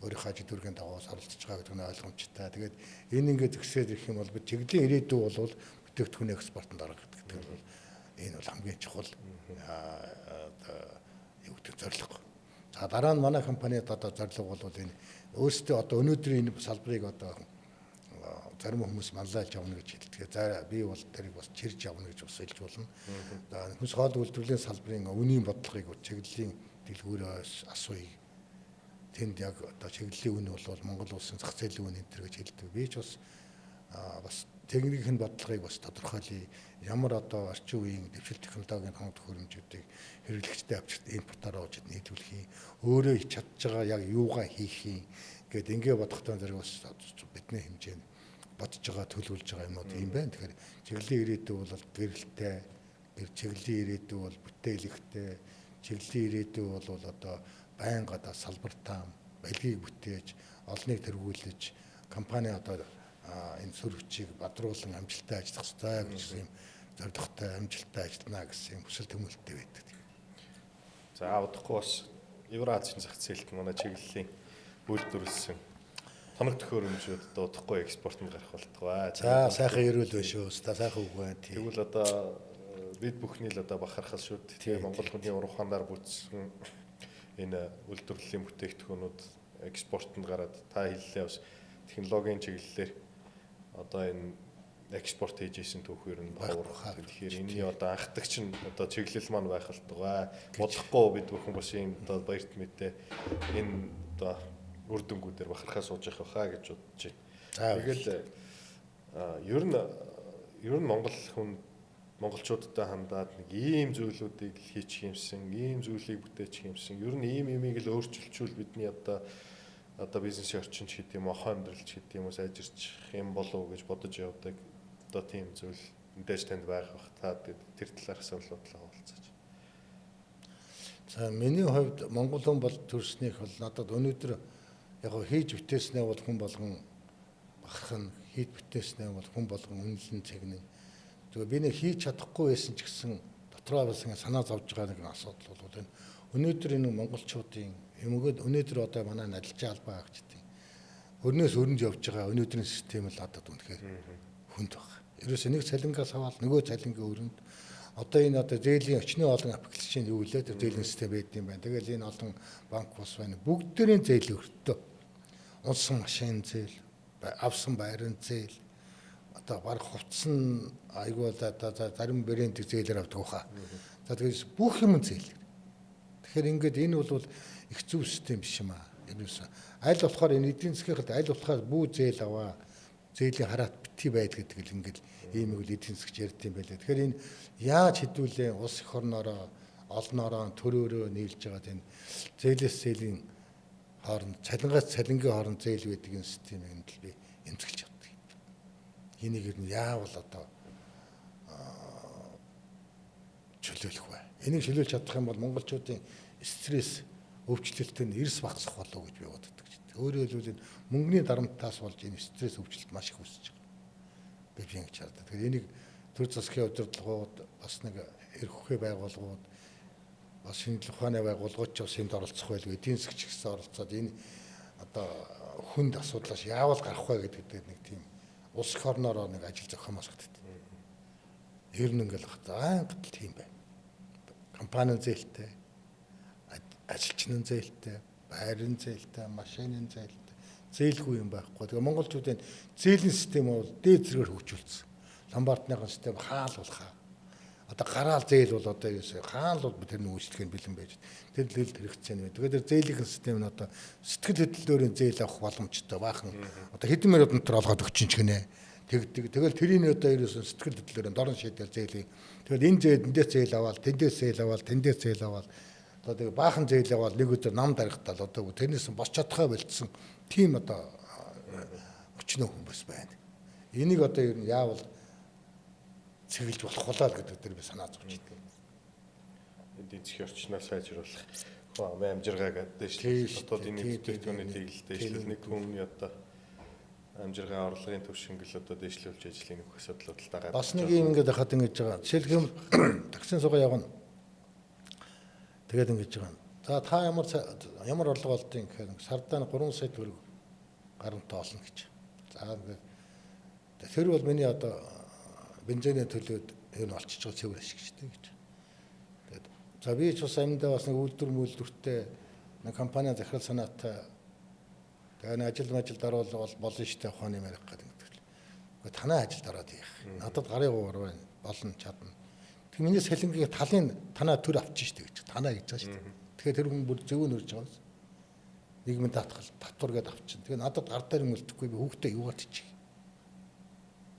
өөрийнхөө ажил дүүргийн дагуу оролцож байгаа гэдэг нь ойлгомжтой. Тэгээд энэ ингээд згсээд ирэх юм бол бид чиглэлийн ирээдүй бол бүтээгдэхүүний экспортод орох гэдэг нь бол энэ бол хамгийн чухал одоо юу гэдэг зорилго. За дараа нь манай компанид одоо зорилго бол энэ өөрсдөө одоо өнөөдрийн энэ салбарыг одоо зарим хүмүүс манлайлж явна гэж хэлдэг. За би бол тэрийг бас чирж явна гэж бас хэлж болно. За хүнс хоол үйлдвэрлэлийн салбарын үнийн бодлогыг чиглэлийн дэлгүүрээс асууя. Тэнд яг одоо чиглэлийн үн бол Монгол улсын зах зээлийн үн энэ төр гэж хэлдэг. Би ч бас бас техникийн бодлогыг бас тодорхойлъё. Ямар одоо орчин үеийн дэвшил технологийн тон төхөөрөмжүүдийг хэрэглэгчдэд авчирт импортоор оож нийлүүлэх юм. Өөрөө чадж байгаа яг юугаа хийх юм гэд ингээ бодохдоо зэрэг бас бидний хэмжээнд бодож байгаа, төлөвлөж байгаа юмнууд юм байна. Тэгэхээр чиглэлийн ирээдүй бол гэрэлтэй, чиглэлийн ирээдүй бол бүтээлэгтэй, чиглэлийн ирээдүй бол одоо байнга одоо салбартаа балгийг бүтээж, олныг тэргүүлж, компани одоо энэ сүр хүчийг бадруулан амжилттай ажиллах ёстой гэж юм зорилготой амжилттай ажиллана гэсэн юм хүсэл тэмүүлэлтэй байдаг. За удахгүй бас Евразийн зах зээлд манай чиглэлийн үйлдвэрлэсэн тоног төхөөрөмжүүд одоо удахгүй экспортод гарах болтугай. За сайхан эрүүл байна шүү. Та сайхан үг байна. Тэгвэл одоо бид бүхний л одоо бахархал шүү дээ. Тэгээ Монгол хүний уран ухаанаар бүтсэн энэ үйлдвэрлэлийн бүтээгдэхүүнүүд экспортод гараад та хэллээ бас технологийн чиглэлээр одоо энэ экспорт хийж исэн түүхээр нь ховрох. Тэгэхээр энэний одоо анхдагч нь одоо чиглэл маань байх болтугай. Бодохгүй бид бүхэн бас ийм одоо баярт мэдээ энэ одоо үр дүнгуудээр бахархаа сууж явах байхаа гэж бодож байна. Тэгэл ер нь Монгол хүн монголчуудтай хандаад нэг ийм зүйлүүдийг л хийчих юмсан, ийм зүйлийг бүтээчих юмсан. Ер нь ийм юмыг л өөрчилчүүл бидний одоо бизнесийн орчин ч гэдэг юм уу, охин амьдрал ч гэдэг юм уу сайжирчих юм болов уу гэж бодож явдаг. Одоо тийм зүйл мэдээж танд байх бах. Та тэр талаарх санал бодлоо хуваалцаач. За миний хувьд монгол хүн бол төрснийх бол надад өнөөдөр яг хийж бүтээснээ бол хүн болгон бахарх нь, хийж бүтээснээ бол хүн болгон үнэлэн цэгнэ. Тэгээ би нэг хийж чадахгүй байсан ч гэсэн дотроо бас ингэ санаа зовж байгаа нэг асуудал бол энэ өнөөдөр энэ монголчуудын юмгод өнөөдөр одоо манай надилжин албан агчдын өрнөөс өрөнд явж байгаа өнөөдрийн систем л надад үнэхээр хүнд баг. Ерөөсөө нэг цалингаас аваад нөгөө цалингийн өрөнд одоо энэ одоо зээлийн өчнөө олон аппликейшн юу лээ тэр зээлийн систем байд юм байна. Тэгэл энэ олон банк бус байна. Бүгдээрийн зээл өртөө. Унсан машин зээл, авсан байран зээл, одоо баг хувцсан айгүй бол одоо зарим брэнд зээлээр авдаг хаа. За тэгээс бүх юм зээл. Тэгэхээр ингээд энэ бол их зөв систем биш юм аа. Ерөөсөө аль болохоор энэ эдийн засгийн аль болохоор бүү зээл аваа. Зээлийн хараат бити байдал гэдэг л ингээд ийм нэг л эдийн засгч ярьд юм байлаа. Тэгэхээр энэ яаж хэдүүлээ улс эх орноороо олноороо төрөөрөө нийлж байгаа энэ зээлээс зээлийн хооронд цалингаас цалингийн хооронд зээл байдаг энэ системийг нь л би эмзэглэж явдаг. Энийг ер нь яавал одоо чөлөөлөх вэ? Энийг чөлөөлж чадах юм бол монголчуудын стресс өвчлөлт нь эрс багасах болов уу гэж би боддог. Өөрөөр хэлбэл энэ мөнгөний дарамтаас болж энэ стресс өвчлөлт маш их үүсэж байгаа. Би ингэж хардаг. Тэгэхээр энийг төр засгийн удирдлагууд бас нэг эрх хүчээ байгууллагууд бас шинжлэх ухааны байгууллагууд ч бас энд оролцох байлгүй. Эдийн засгч гэсэн оролцоод энэ одоо хүнд асуудлаас яавал гарах вэ гэдэг дээр нэг тийм улс их орноороо нэг ажил зохиомоос гэдэг. Ер нь ингээл байнга л тийм байна. Компани зээлтэй, ажилчны зээлтэй, байрын зээлтэй, машины зээлтэй, зээлгүй юм байхгүй. Тэгээ монголчуудын зээлийн систем бол дээд зэрэгээр хөгжүүлсэн. Ломбардныхын систем хаал бол хаа. Одоо гараал зээл бол одоо юусе хаал бол тэрний үйлчлэгийг бэлэн байж тэр л хэрэгцээ нь. Тэгээд тэр зээлийн систем нь одоо сэтгэл хөдлөлөөрийн зээл авах боломжтой баахан одоо хэдэн мянган дотор олгоод өгчин ч гинэ. Тэгдэг. Тэгэл тэрийг одоо ерөөсөн сэтгэл хөдлөлөөр дорн шийдэл зээлийн. Тэгэл энэ зээл эндээс зээл аваад, тэндээс зээл аваад, тэндээс зээл аваад одоо тэг баахан зээл аваад нэг өдөр нам дарагтал одоо тэрнээс босч чадхаа болцсон тийм одоо өчнөө хүмүүс байна. Энийг одоо ер нь яавал цэглэж болох болоо л гэдэг дээр би санаа зовж идэг. Эдийн засгийн орчноо сайжруулах хүн амын амжиргааг дээшлэх, дотоод энэ бүтээгдэхүүний тэглэл дээшлэх, нэг хүний одоо амжиргаа орлогын түвшингэл одоо дээшлүүлж ажлын нөх асуудлууд л дагаад. Бас нэг юм ингээд хахад ингэж байгаа. Жишээлх юм таксин суугаа явна. Тэгээд ингэж байгаа. За та ямар орлого олдсон гэхээр сардаа 3 сая төгрөг гарамтаа олно гэж. За ингээд тэр бол миний одоо бензиний төлөөд ер нь олчиж байгаа цэвэр ашиг шүү дээ гэж. Тэгээд за би ч бас амьдаа бас нэг үйлдвэр мүлдвэртэй нэг компани захирал санаатай тэгээ нэг ажил мажил даруул болно шүү дээ ухааны ярих гэдэг юм. Гэхдээ танай ажил дараад яах. Надад гарын гур байна. Болно чадна. Тэг миний сэлэнгийн талын танаа төр авчих шүү дээ гэж. Танаа гэж байгаа шүү дээ. Тэгэхээр тэр хүн бүр зөв нөрж байгаа юм. Нийгмийн даатгал татвар гэдээ авчин. Тэгээ надад гар дээр юм үлдэхгүй би хүүхдээ юугаар тчих.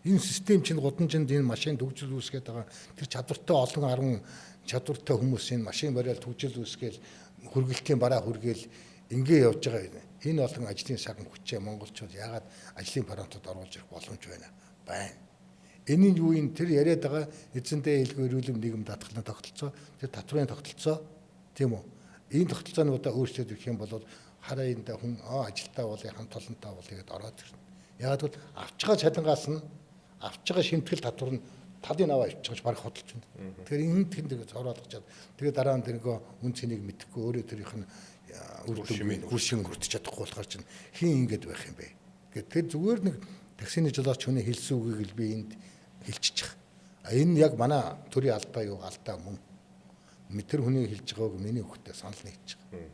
Энэ систем чинь гудамжинд энэ машин төгжил үүсгээд байгаа. Тэр чадвартай олон арван чадвартай хүмүүс энэ машин бариад төгжил үүсгээл хөргөлтийн бараа хүргээл ингээ явж байгаа. Энэ олон ажлын саган хүчээ монголчууд яагаад ажлын параметрууд оруулж ирэх боломж байна? Байна. Энэ нь юу юм тэр яриад байгаа эзэндээ хэлгүй эрүүлэм нийгэм даатгалын тогтолцоо, тэр татврын тогтолцоо тийм үү? Энэ тогтолцоонуудаа өөрчлөөд ирэх юм бол хараа энд хүн ажилтаа болъё, хамт олонтаа болъё гэдээ ороод ирнэ. Яагаад гэвэл авч байгаа цалингаас нь авч байгаа шимтгэл татвар нь талын аваа авчих баг хөдөлж байна. Тэгэхээр энэ тэнд зороолгож чад. Тэгээ дараа нь тэрнийхөө үн цэнийг мэдэхгүй өөрөө тэрийнх нь үр шим хүртэж чадахгүй болохоор чинь хин ингэж байх юм бэ? Тэгээд тэр зүгээр нэг таксины жолооч хүний хэлсэн үгийг л би энд хэлчихчих. А энэ яг манай төрийн алдаа юу алдаа мөн. Тэр хүний хэлж байгааг миний хөхтэй санал нэгж байгаа.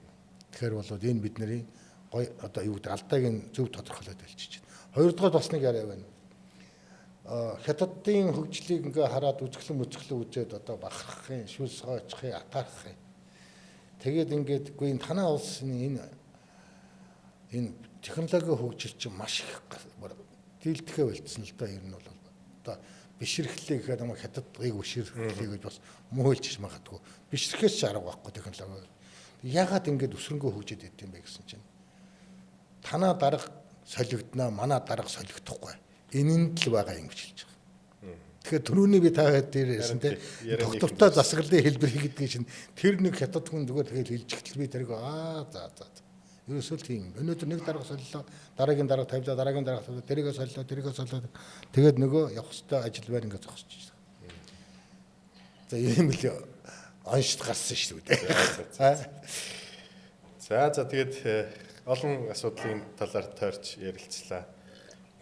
Тэгэхээр болоод энэ бидний гой одоо юу гэдэг алдааг нь зөв тодорхойлоод хэлчихэж байна. Хоёрдугаар бас нэг яриа байна. Хятадын хөгжлийг ингээ хараад үзэхлэн үзээд одоо бахархахын, шүлс хойчихын, атаархахын. Тэгээд ингээд үгүй энэ танаа улсын энэ технологи хөгжил чинь маш их дийлдэхэ болцсон л да ер нь бол одоо бишрэхлээ гэхэд юм хятадыг бишрэхлээ гэж бас муу хэлчих магадгүй. Бишрэхээс ч арга байхгүй технологи. Яагаад ингээд өсрөнгөө хөгжиж идэв юм бэ гэсэн чинь танаа дарга солигдноо, манай дарга солигдохгүй. Энэ нь л байгаа юм гэж хэлж байгаа. Тэгэхээр түрүүний би та хэд дээр ярьсан те доктортой засаглалын хэлбэр хийдэг чинь тэр нэг хятад хүн зүгээр тэгэл хэлж ихтэл би тэрг за за. Ерөөсөө л тийм. Өнөөдөр нэг дарга солилоо, дараагийн дарга тавилаа, дараагийн дарга тавилаа, тэрийгээ солилоо, тэрийгээ солилоо. Тэгээд нөгөө явах ёстой ажил байр ингээд зогсож байна. За ийм л оншд гарсан шүү дээ. За за тэгээд олон асуудлын талаар тойрч ярилцлаа.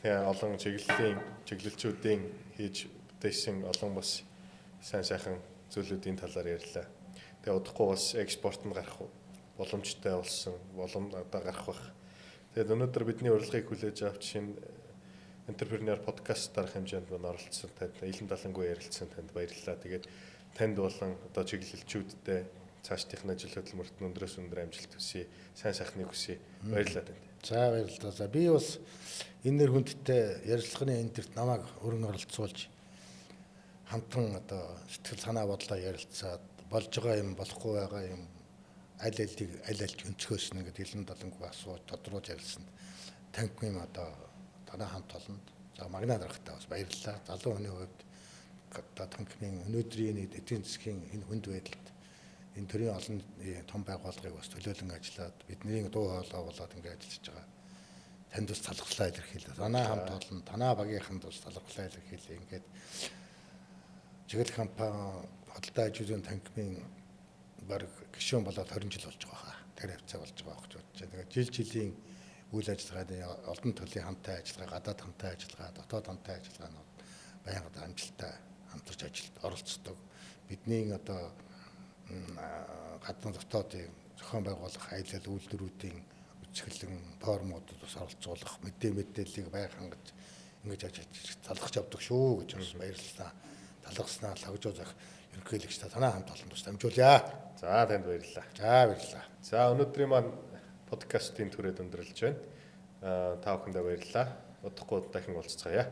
Тэгээ олон чиглэлийн чиглэлчүүдийн хийж бүтээсэн олон бас сайн сайхан зүйлүүдийн талаар ярьлаа. Тэгээ удахгүй бас экспорт нь гарах боломжтой болсон, болом одоо гарах бах. Тэгээд өнөөдөр бидний урилгыг хүлээж авч шинэ Entrepreneur podcast дарах хэмжээнд мань оролцсон танд илэн далангүй ярилцсан танд баярлалаа. Тэгээд танд болон одоо чиглэлчүүдтэй цаашдынх нь ажил хөдөлмөрт өндрөөс өндөр амжилт хүсье. Сайн сайхныг хүсье. Баярлалаа танд. За баярлалаа. За би бас энэ нэр хүндтэй ярилцлагын энтерт намайг өрн оролцуулж хамтран одоо сэтгэл санаа бодлоо ярилцаад болж байгаа юм болохгүй байгаа юм аль алийг аль альж өнцгөөс нь ингээд илэн далангүй асууж тодруулж ярилцсанд танк юм одоо танай хамт олонд за магна дарагтай бас баярлалаа. Залуу хүний хувьд одоо танкны өнөөдрийн эдийн засгийн энэ хүнд байдалд энэ төрлийн олон том байгууллагыг бас төлөөлөн ажиллаад бидний дуу хоолой болоод ингээд ажиллаж байгаа. Танд бас талархлаа илэрхийлээ. Танай хамт олон, танай багийнханд бас талархлаа илэрхийлээ. Ингээд чиглэл компани худалдаа аж ахуйн танхимын баг гишүүн болоод 20 жил болж байгаа хаа. Тэр хавцаа болж байгаа гэж бодож байна. Тэгээд жил жилийн үйл ажиллагааны олон төрлийн хамтын ажиллагаа, гадаад хамтын ажиллагаа, дотоод хамтын ажиллагаанууд байнга амжилттай хамтарч ажилд оролцдог. Бидний одоо гадна дотоодын зохион байгуулах аялал үйлдвэрүүдийн үзэсгэлэн форумуудад бас оролцуулах, мэдээллийг байг хангаж ингэж ажиллаж залгах явдаг шүү гэж бас баярлалаа. Талархснаа лагжуу зах ерөнхийлөгч та танай хамт олон тус дамжуулъя. За, танд баярлалаа. За, баярлалаа. За, өнөөдрийн маань подкастын түрээд өндөрлөж байна. Та бүхэндээ баярлалаа. Удахгүй дахин уулзцаая.